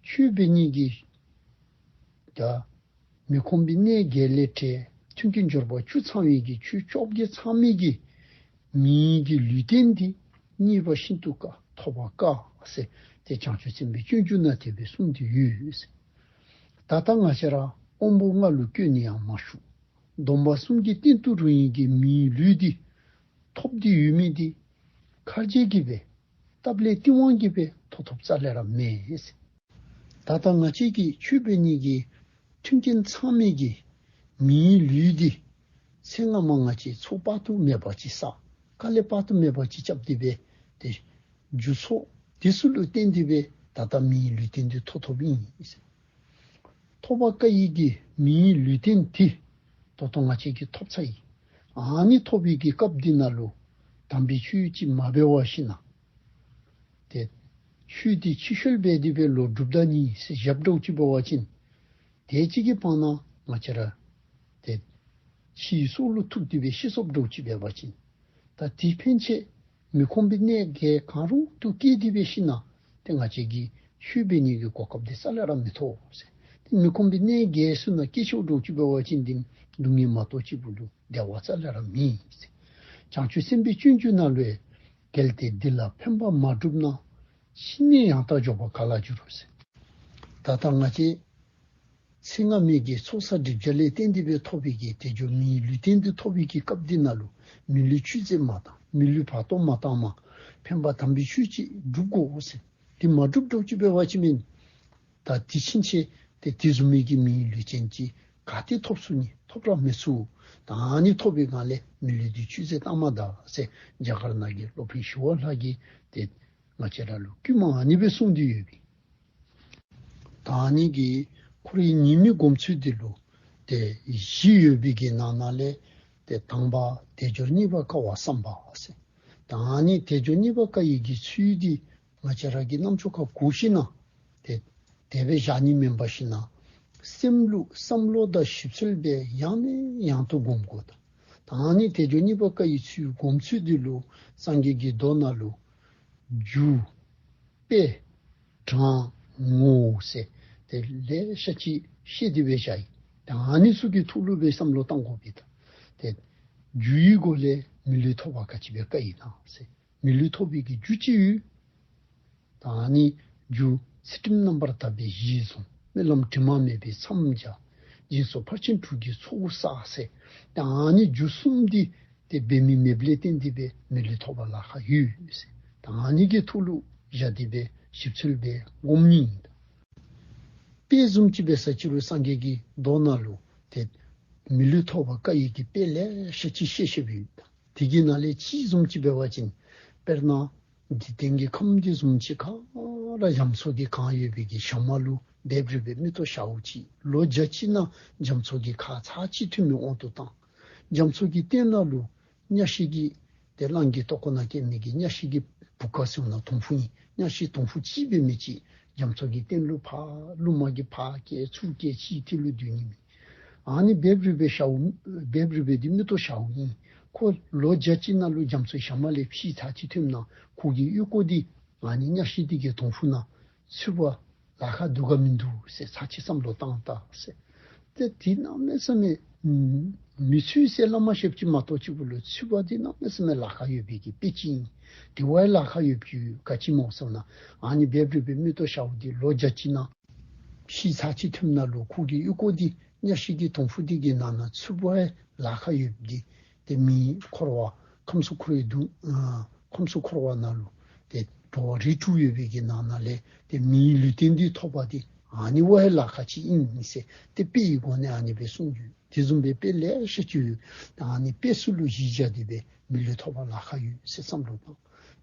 ཆོས་འབད་ནི་གི་ད་མི་ཁོམ་པའི་གནས་བརྒྱད་ལས་བྲལ་མཐུན་རྐྱེན་འབྱོར་པ་བཅུ་ཚང་བའི་གི་ཆོས་བཅོ་བརྒྱད་ཚང་མི་གི་མིའི་གི་ལུས་རྟེན་འདི་རྙེད་པ་ཤིན་ཏུ་དཀའ་ཐོབ་པ་དཀའ་ཟེར་ཏེ་བྱང་ཆུབ་སེམས་དཔའི་སྤྱོད་འཇུག་ནང་དེ་སྦེ་གསུངས་ཏེ་ཡོད་ཟེར། ད་ལྟ་ང་བཅས་ར་དབང་པོ་ལྔ་ལུ་བཀོད་ནས་ཡང་མ་ཞུ། སྡོམ་པ་གསུམ་གྱི་རྟེན་དུ་རུང་བའི་གི་མིའི་ལུས་འདི་ཐོབ་སྟེ་ཡོད་མི་འདི་ཁ་རྗེ་གིས་སྦེ་སྟབས་ལེགས་སྟེས་དབང་གིས་སྦེ་ཐོབ་ཐོབ་རྩ་ལས་ར་མེན་ཟེར། ད་ལྟ་ང་བཅས་ཀྱིས་ཆོས་འབད་ནི་གི་མཐུན་རྐྱེན་ཚང་མི་གི་མིའི་ལུས་འདི་ཚེ་སྔ་མ་ང་བཅས་ཚོགས་དཔག་ཏུ་མེད་པ་ཅིག་བསགས། དཀའ་ལས་དཔག་ཏུ་མེད་པ་ཅིག་རྐྱབ་སྟེ་སྦེ་ཏེ་རྒྱུ་ཚོགས་དེ་ཚུ་ལུ་བརྟེན་ཏེ་སྦེ་ད་ལྟ་མིའི་ལུས་རྟེན་འདི་ཐོབ་ཐོབ་ཨིན་ཟེར། ཐོབ་པ་དཀའ་བའི་གི་མིའི་ལུས་རྟེན་འདི་ད་ལྟོ་ང་བཅས་ཀྱིས་ཐོབ་ཚར་ཡི། ཨ་ནི་ཐོབ་པའི་གི་སྐབས་འདི་ནང་ལུ་དམ་པའི་ཆོས་ཅིག་མ་འབད་བར་ཞིན་ན་ཏེ་ཆོས་འདི་ཕྱི་བཤོལ་འབད་དེ་སྦེ་ལོག་སྒྲུབ་ད་ནི་ཟེར་བཞགཔ་འདྲཝ་ཅིག་འབད་བ་ཅིན་དེ་ཅིག་གི་བར་ན་ང་བཅས་ར་ཏེ་ཕྱིའི་སྲོག་ལུ་ཐུག་སྟེ་སྦེ་ཤི་སོཔ་འདྲཝ་ཅིག་འབད་བ་ཅིན་ད་དེ་ཕན་ཆད་མི་ཁོམ་པའི་གནས་བརྒྱད་གང་རུང་དུ་སྐྱེས་ཏེ་སྦེ་ཞིན་ན་ཏེ་ང་བཅས་ཀྱིས་ཆོས་འབད་ནི་གི་གོ་སྐབས་འདི་རྩ་ལས་ར་མི་ཐོབ་ཟེར། ཏེ་མི་ཁོམ་པའི་གནས་བརྒྱད་ཚུ་ནང་སྐྱེས་ཆོག་འདྲཝ་ཅིག་འབད་བ་ཅིན་འདི་སྡུག་བསྔལ་མ་གཏོགས་གཅིག་པུ་ལུ་བདེ་བ་རྩ་ལས་ར་མེད་ཟེར། བྱང་ཆུབ་སེམས་དཔའི་སྤྱོད་འཇུག་ནང་ལུ་ཡང་གལ་ཏེ་འདི་ལ་ཕན་པ་མ་བསྒྲུབས་ན། ཤི་ནས་ཡང་དག་འབྱོར་པ་ག་ལ་འགྱུར་རོ་ཟེར། ད་ལྟ་ང་བཅས་ཚེ་སྔ་མའི་གི་ཚོགས་བསགས་སྒྲིབ་སྦྱང་ལས་བརྟེན་ཏེ་སྦེ་ཐོབ་པའི་གི་དལ་འབྱོར་མིའི་ལུས་རྟེན་འདི་ཐོབ་པའི་གི་སྐབས་འདི་ནང་ལུ་མི་ལུས་ཆུད་ཟོས་མ་བཏང་། མི་ལུས་བར་སྟོང་མ་བཏངམ་ཕན་པ་དམ་པའི་ཆོས་ཅིག་སྒྲུབ་དགོ་ཟེར། དེ་མ་སྒྲུབ་འདྲཝ་ཅིག་འབད་བ་ཅིན་ད་དེ་ཕྱིན་ཆད་ཏེ་དེ་བཟུམ་མའི་གི་མིའི་ལུས་རྟེན་ཅིག་ག་ཏེ་ཐོབ་ཚུགས་ནི། ཐོབ་ར་མི་ཚུགས། ད་ཨ་ནི་ཐོབ་པའི་སྒང་ལས་མི་ལུས་འདི་ཆུད་ཟོས་བཏངམ་ད་ཟེར་རྒྱ་གར་ནང་གི་སློབ་དཔོན་ཞི་བ་ལྷ་གིས་ཏེ་ང་བཅས་ར་ལུ་བསྐུལ་མ་ཨ་ནི་སྦེ་གསུངས་ཏེ་ཡོད་པས། ད་ཨ་ནི་གི་ཁོ་རའི་ཉིན་མའི་སྒོམ་ཚུལ་འདི་ལུ་ཏེ་བཞི་ཡོད་པའི་གི་ནང་ན་ལས་ཏེ་དང་པ་དལ་འབྱོར་རྙེད་པ་དཀའ་བ་བསམ་པ་ཟེར། ད་ཨ་ནི་དལ་འབྱོར་རྙེད་པ་དཀའ་བའི་གི་ཚུལ་འདི་ང་བཅས་ར་གིས་རྣམ་ཅོ་ཁར་གོ་ཞིན་ན་ཏེ་དེ་སྦེ་བཞག་ནི་མེན་པར་ཞིན་ན་སེམས་ལུ་བསམ་བློ་དང་ཞིབ་འཚོལ་སྦེ་ཡང་ནས་ཡང་དུ་སྒོམ་དགོ་ད། ད་ཨ་ནི་དལ་འབྱོར་རྙེད་པ་དཀའ་བའི་ཚུལ་སྒོམ་ཚུལ་འདི་ལུ་སངས་རྒྱས་ཀྱི་མདོ་ནང་ལུ་རྒྱུ་དཔེ་གྲངས་ངོ་བོ་ཟེར་ཏེ་ལེ་ཤ་ཅིག་བཤད་དེ་སྦེ་བཞག་ཡི། ད་ཨ་ནི་ཚུ་གི་ཐོག་ལུ་སྦེ་བསམ་བློ་བཏང་དགོ་པས་ད། ཏེ་རྒྱུ་ཡི་སྒོ་ལས་མི་ལུས་ཐོབ་པ་ག་ཅི་སྦེ་དཀའ་ཡི་ན་ཟེར། མི་ལུས་ཐོབ་པའི་གི་རྒྱུ་ཅིག་ཡོད། ད་ཨ་ནི་རྒྱུ་ཚུལ་ཁྲིམས་རྣམ་པར་དག་པའི་གཞི་བཟུང་། སྨོན་ལམ་དྲི་མ་མེད་པའི་མཚམས་སྦྱར། སྦྱིན་སོགས་ཕར་ཕྱིན་དྲུག་གི་ཚོགས་བསགས་ཟེར། ད་ཨ་ནི་རྒྱུ་གསུམ་འདི་ཏེ་འབད་མི་མེདཔ་ལས་བརྟེན་ཏེ་སྦེ་མི་ལུས་ཐོབ་པར་ལཱ་ཁག་ཡོད་ཟེར། ད་ཨ་ནི་གི་ཐོག་ལུ་བཞག་སྟེ་སྦེ་ཞིབ་འཚོལ་སྦེ་སྒོམ་ནི་ཨིན། དཔེ་བཟུམ་ཅིག་འབད་ས་ཅི་རུང་སངས་རྒྱས་ཀྱི་མདོ་ནང་ལུ་ཏེ་མི་ལུས་ཐོབ་པ་དཀའ་བའི་གི་དཔེ་ལེ་ཤ་ཅིག་བཤད་བཤདཔ་ཨིན། དེ་གི་ནང་ལས་གཅིག་བཟུམ་ཅིག་འབད་བ་ཅིན་དཔེར་ན་འཇིག་རྟེན་གྱི་ཁམས་འདི་བཟུམ་ཅིག་ག་ར་རྒྱ་མཚོ་གི་གངས་ཡོད་པའི་གི་ཞྭ་དམར་ལུ་འབད་རུང་སྦེ་མིག་ཏོ་ཞརཝ་ཅིག་ལོ་བརྒྱ་ཅིག་ནང་རྒྱ་མཚོ་གི་ཁ་ཚར་གཅིག་ཐུན་མིན་དབང་དུ་བཏང་། རྒྱ་མཚོ་གི་སྟེང་ནང་ལུ་གཉའ་ཤིང་གི་ཏེ་གླང་གི་ལྟོ་གོས་ནང་སྐྱེ་མི་གི་གཉའ་ཤིང་གི་བུ་ག་ཟེར་ན་དོང་ཕུ་ཨིན། གཉའ་ཤིང་དོང་ཕུ་གཅིག་འབད་མི་ཅིག་ རྒྱ་མཚོ་གི་སྟེང་ལུ་ཕར་རླུང་མ་གིས་ཕར་བསྐྱལ་ཚུར་བསྐྱལ་ཅིག་དེ་ལུ་སྡོད་ནི་མེད། ཨ་ནི་སྦེ་རུས་པའི་ཞཝ་སྦེ་རུས་པའི་འདི་མིག་ཏོ་ཞཝ་ཨིན། ཁོ་ལོ་བརྒྱ་ཅིག་ནང་ལུ་རྒྱ་མཚོའི་ཞྭམོ་ལས་ཕྱིས་ཚར་ཅིག་ཐོནམ་ད་ཁོ་གི་ཨོལ་ཀོ་འདི་ཨ་ནི་གཉའ་ཤིང་འདི་གི་དོང་ཕུ་ནང་ཚུད་པར་ལཱ་ཁག་འདུག་ག་མིན་འདུག་ཟེར་ཚར་ཅིག་བསམ་བློ་བཏང་ད་ཟེར། ཏེ་འདི་གནམ་མེད་ས་མེད་མི་ཚུད་ཟེར་སླབ་མ་ཤེསཔ་ཅིག་མ་གཏོགས་ཅིག་པོ་ལུ་ཚུད་པ་འདི་གནམ་མེད་ས་མེད་ལཱ་ཁག་ཡོད་པའི་གི་དཔེ་ཅིག་ཨིན། དེ་བ་ལཱ་ཁག་ཡོད་པའི་ག་ཅི་སྨོ་ཟེར་ན་ཨ་ནི་སྦེ་རུས་པའི་མིག་ཏོ་ཞཝ་འདི་ལོ་བརྒྱ་ཅིག་ནང་ཕྱིས་ཚར་ཅིག་ཐོནམ་ད་ལུ་ཁོ་གི་ཨོལ་ཀོ་འདི་གཉའ་ཤིང་གི་དོང་ཕུ་འདི་གི་ནང་ན་ཚུད་པའི་ལཱ་ཁག་ཡོདཔ་འདི་ཏེ་མིའི་འཁོར་བ་ཁམས་གསུམ་འཁོར་བའི་སྡུག་ཨ་ཁམས་གསུམ་འཁོར་བ་ནང་ལུ་ཏེ་འགྲོ་བ་རིགས་དྲུག་ཡོད་པའི་གི་ནང་ན་ལས་ཏེ་མིའི་ལུས་རྟེན་འདི་ཐོབ་པ་འདི་ཨ་ནི་བ་ལཱ་ཁག་ཅིག་ཨིན་ཟེར་ཏེ་དཔེ་ཡི་སྒོ་ནས་ཨ་ནི་སྦེ་གསུངས་ཡོད། དེ་བཟུམ་སྦེ་དཔེ་ལེ་ཤ་ཅིག་ཡོད། ད་ཨ་ནི་དཔེ་ཚུ་ལུ་གཞི་བཞག་སྟེ་སྦེ་མི་ལུས་ཐོབ་པར་ལཱ་ཁག་ཡོད་ཟེར་བསམ་བློ་བཏང་།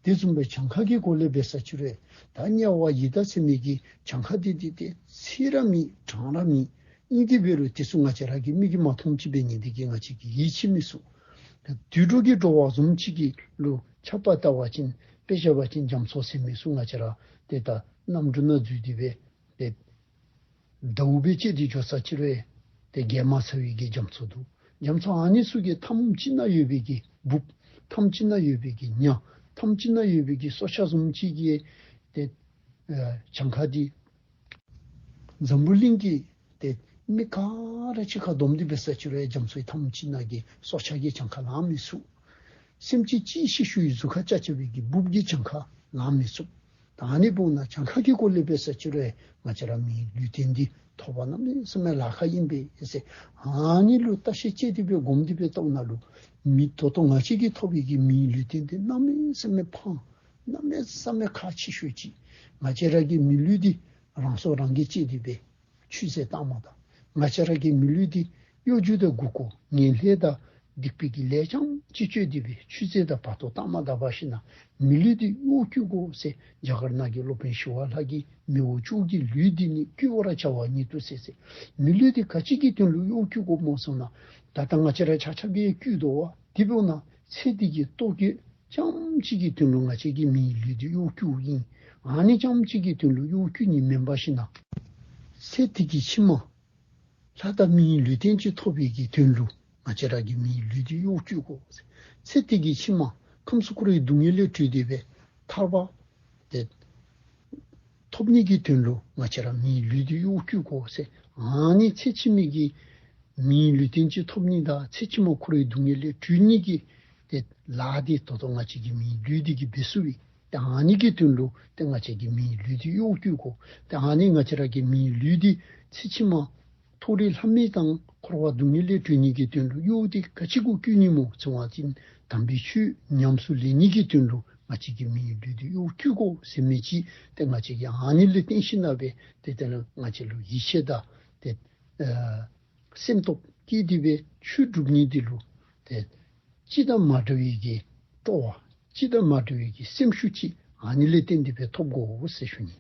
དེ་བཟུམ་སྦེ་གྱངས་ཁ་གི་སྐོར་ལས་འབད་ས་ཅིག་རུང་ད་དམྱལ་བ་ཡི་དྭགས་ཟེར་མི་གི་གྱངས་ཁ་འདི་འདི་ཏེ་ཚད་ར་མེད་གྲངས་ར་མེད། ཨིན་ཏེ་འབད་རུང་དེ་ཚུ་ང་བཅས་ར་གི་མིག་གིས་མ་མཐོངམ་ཅིག་འབད་ནི་འདི་གིས་ང་བཅས་ཀྱིས་ཡིད་ཆེས་མི་ཚུགས། ད་དུད་འགྲོ་གི་འགྲོ་བ་བཟུམ་ཅིག་གི་ལུ་ཆ་པ་བལྟ་བ་ཅིན་དཔེ་བཞག་པ་ཅིན་རྒྱ་མཚོ་ཟེར་མི་ཚུ་ང་བཅས་ར་ཏེ་ད་གནམ་གྲུ་ནང་འཛུལ་ཏེ་སྦེ་ཏེ་ཟླཝ་སྦེ་བཅད་དེ་འགྱོ་ས་ཅིག་རུང་ཏེ་བརྒལ་མ་ཚར་བའི་གི་རྒྱ་མཚོ་འདུག། རྒྱ་མཚོ་ཨ་ནི་ཚུ་གི་མཐའམ་ཅིག་ནང་ཡོད་པའི་གི་འབུཔ་མཐའམ་ཅིག་ནང་ཡོད་པའི་གི་ཉ་མཐའམ་ཅིག་ནང་ཡོད་པའི་གི་སྲོག་ཆགས་བཟུམ་ཅིག་གི་ཏེ་ཨ་གྱངས་ཁ་འདི་འཛམ་བུ་གླིང་གི་ཏེ་མི་ག་ར་གཅིག་ཁར་བསྡོམས་ཏེ་འབད་ས་ཅིག་རུང་རྒྱ་མཚོའི་མཐའམ་ཅིག་ནང་གི་སྲོག་ཆགས་ཀྱི་གྱངས་ཁ་ལང་མི་ཚུགས། སེམས་ཅན་གཅིག་ཤི་ཤི་བའི་གཟུགས་ཁར་བཅག་བཅག་པའི་གི་འབུཔ་གི་གྱངས་ཁ་ལང་མི་ཚུགས། ད་ཨ་ནི་འབདཝ་ད་གྱངས་ཁ་གི་སྐོར་ལས་འབད་ས་ཅིག་རུང་ང་བཅས་ར་མིའི་ལུས་རྟེན་འདི་ཐོབ་པ་གནམ་མེད་ས་མེད་ལཱ་ཁག་ཨིན་པས་ཟེར། ཨ་ནི་ལུ་བརྟག་ཞིབ་དཔྱད་དེ་སྦེ་སྒོམ་སྟེ་སྦེ་བལྟཝ་ད་ལུ་མི་ད་ལྟོ་ང་བཅས་ཀྱིས་ཐོབ་པའི་གི་མིའི་ལུས་རྟེན་འདི་གནམ་མེད་ས་མེད་ཕངས། གནམ་མེད་ས་མེད་ཁག་ཆེ་ཤོས་ཅིག། ང་བཅས་ར་གི་མི་ལུས་འདི་རང་སྲོག་རང་གིས་བཅད་དེ་སྦེ་ཆུད་ཟོས་བཏངམ་ད་ང་བཅས་ར་གི་མི་ལུས་འདི་གཡོ་སྒྱུ་དང་མགུ་སྐོར་ངན་ལྷད་དང་སྡིག་པའི་གི་ལས་རྐྱངམ་ཅིག་བཅོས་ཏེ་སྦེ་ཆུད་ཟོས་དང་བར་སྟོང་བཏངམ་ད་འབད་ཞིན་ན་མི་ལུས་འདི་གཡོག་བཀོལ་དགོ་ཟེར། རྒྱ་གར་ནང་གི་སློབ་དཔོན་ཞི་བ་ལྷ་གིས་མི་འོ་ཅོག་གི་ལུས་འདི་ནི་བཀོལ་བར་བྱ་བ་ཉིད་དུ་ཟེར་ཟེར། མི་ལུས་འདི་ག་ཅི་གི་དོན་ལུ་གཡོག་བཀོལ་དགོཔ་སྨོ་ཟེར་ན་ད་ལྟ་ང་བཅས་ར་ཆ་ཁྱབ་ཀྱིས་བཀོལ་དོ་བ། དེ་འབདཝ་ད་ཚེ་འདི་གི་ལྟོ་གོས་རྐྱངམ་ཅིག་གི་དོན་ལུ་ང་བཅས་ཀྱིས་མིའི་ལུས་འདི་གཡོག་བཀོལཝ་ཨིན། ཨ་ནི་རྐྱངམ་ཅིག་གི་དོན་ལུ་གཡོག་བཀོལ་ནི་མེན་པར་ཞིན་ན་ཚེ་འདི་གི་ཕྱི་མ་ལྷ་དང་མིའི་ལུས་རྟེན་ཅིག་ཐོབ་པའི་གི་དོན་ལུ་ང་བཅས་ར་གིས་མིའི་ལུས་འདི་གཡོག་བཀོལ་དགོ། ཚེ་འདི་གི་ཕྱི་མ་ཁམས་གསུམ་འཁོར་བའི་སྡུག་བསྔལ་ལས་གྲོལ་ཏེ་སྦེ་ཐར་པ་ཏེ་ཐོབ་ནི་གི་དོན་ལུ་ང་བཅས་ར་མིའི་ལུས་འདི་གཡོག་བཀོལ་དགོ་ཟེར། ཨ་ནི་ཚེ་ཕྱི་མའི་གི་མིའི་ལུས་རྟེན་ཅིག་ཐོབ་ནི་དང་ཚེ་ཕྱི་མ་འཁོར་བའི་སྡུག་བསྔལ་ལས་གྲོལ་ནི་གི་ཏེ་ལཱ་འདི་ད་ལྟོ་ང་བཅས་ཀྱིས་མིའི་ལུས་འདི་གིས་འབད་ཚུགས་པས། ཏེ་ཨ་ནི་གི་དོན་ལུ་ཏེ་ང་བཅས་ཀྱིས་མིའི་ལུས་འདི་གཡོག་བཀོལ་དགོ། ཏེ་ཨ་ནི་ང་བཅས་ར་གི་མིའི་ལུས་འདི་ཚེ་ཕྱི་མ་མཐོ་རིས་ལྷ་མི་དང་འཁོར་བ་སྡུག་བསྔལ་ལས་གྲོལ་ནི་གི་དོན་ལུ་གཡོག་འདི་ག་ཅི་གུ་བཀོལ་ནི་སྨོ་ཟེར་བ་ཅིན་དམ་པའི་ཆོས་ཉམས་སུ་ལེན་ནི་གི་དོན་ལུ་ང་བཅས་ཀྱིས་མིའི་ལུས་འདི་གཡོག་བཀོལ་དགོ་ཟེར་མི་ཅིག། ཏེ་ང་བཅས་ཀྱིས་ཨ་ནི་ལུ་བརྟེན་ཞིན་ན་སྦེ་ཏེ་དེ་ལས་ང་བཅས་ལུ་ཡིད་ཆེས་དང་ཏེ་ཨ་སེམས་སྟོབས་བསྐྱེད་དེ་སྦེ་ཆོས་སྒྲུབ་ནི་འདི་ལུ་ཏེ་སྤྱི་དང་མ་འདྲ་བའི་གི་སྤྲོ་བ་སྤྱི་དང་མ་འདྲ་བའི་གི་སེམས་ཤུགས་ཅིག་ཨ་ནི་ལས་བརྟེན་ཏེ་སྦེ་ཐོབ་དགོ་ཟེར་ཞུ་ནི།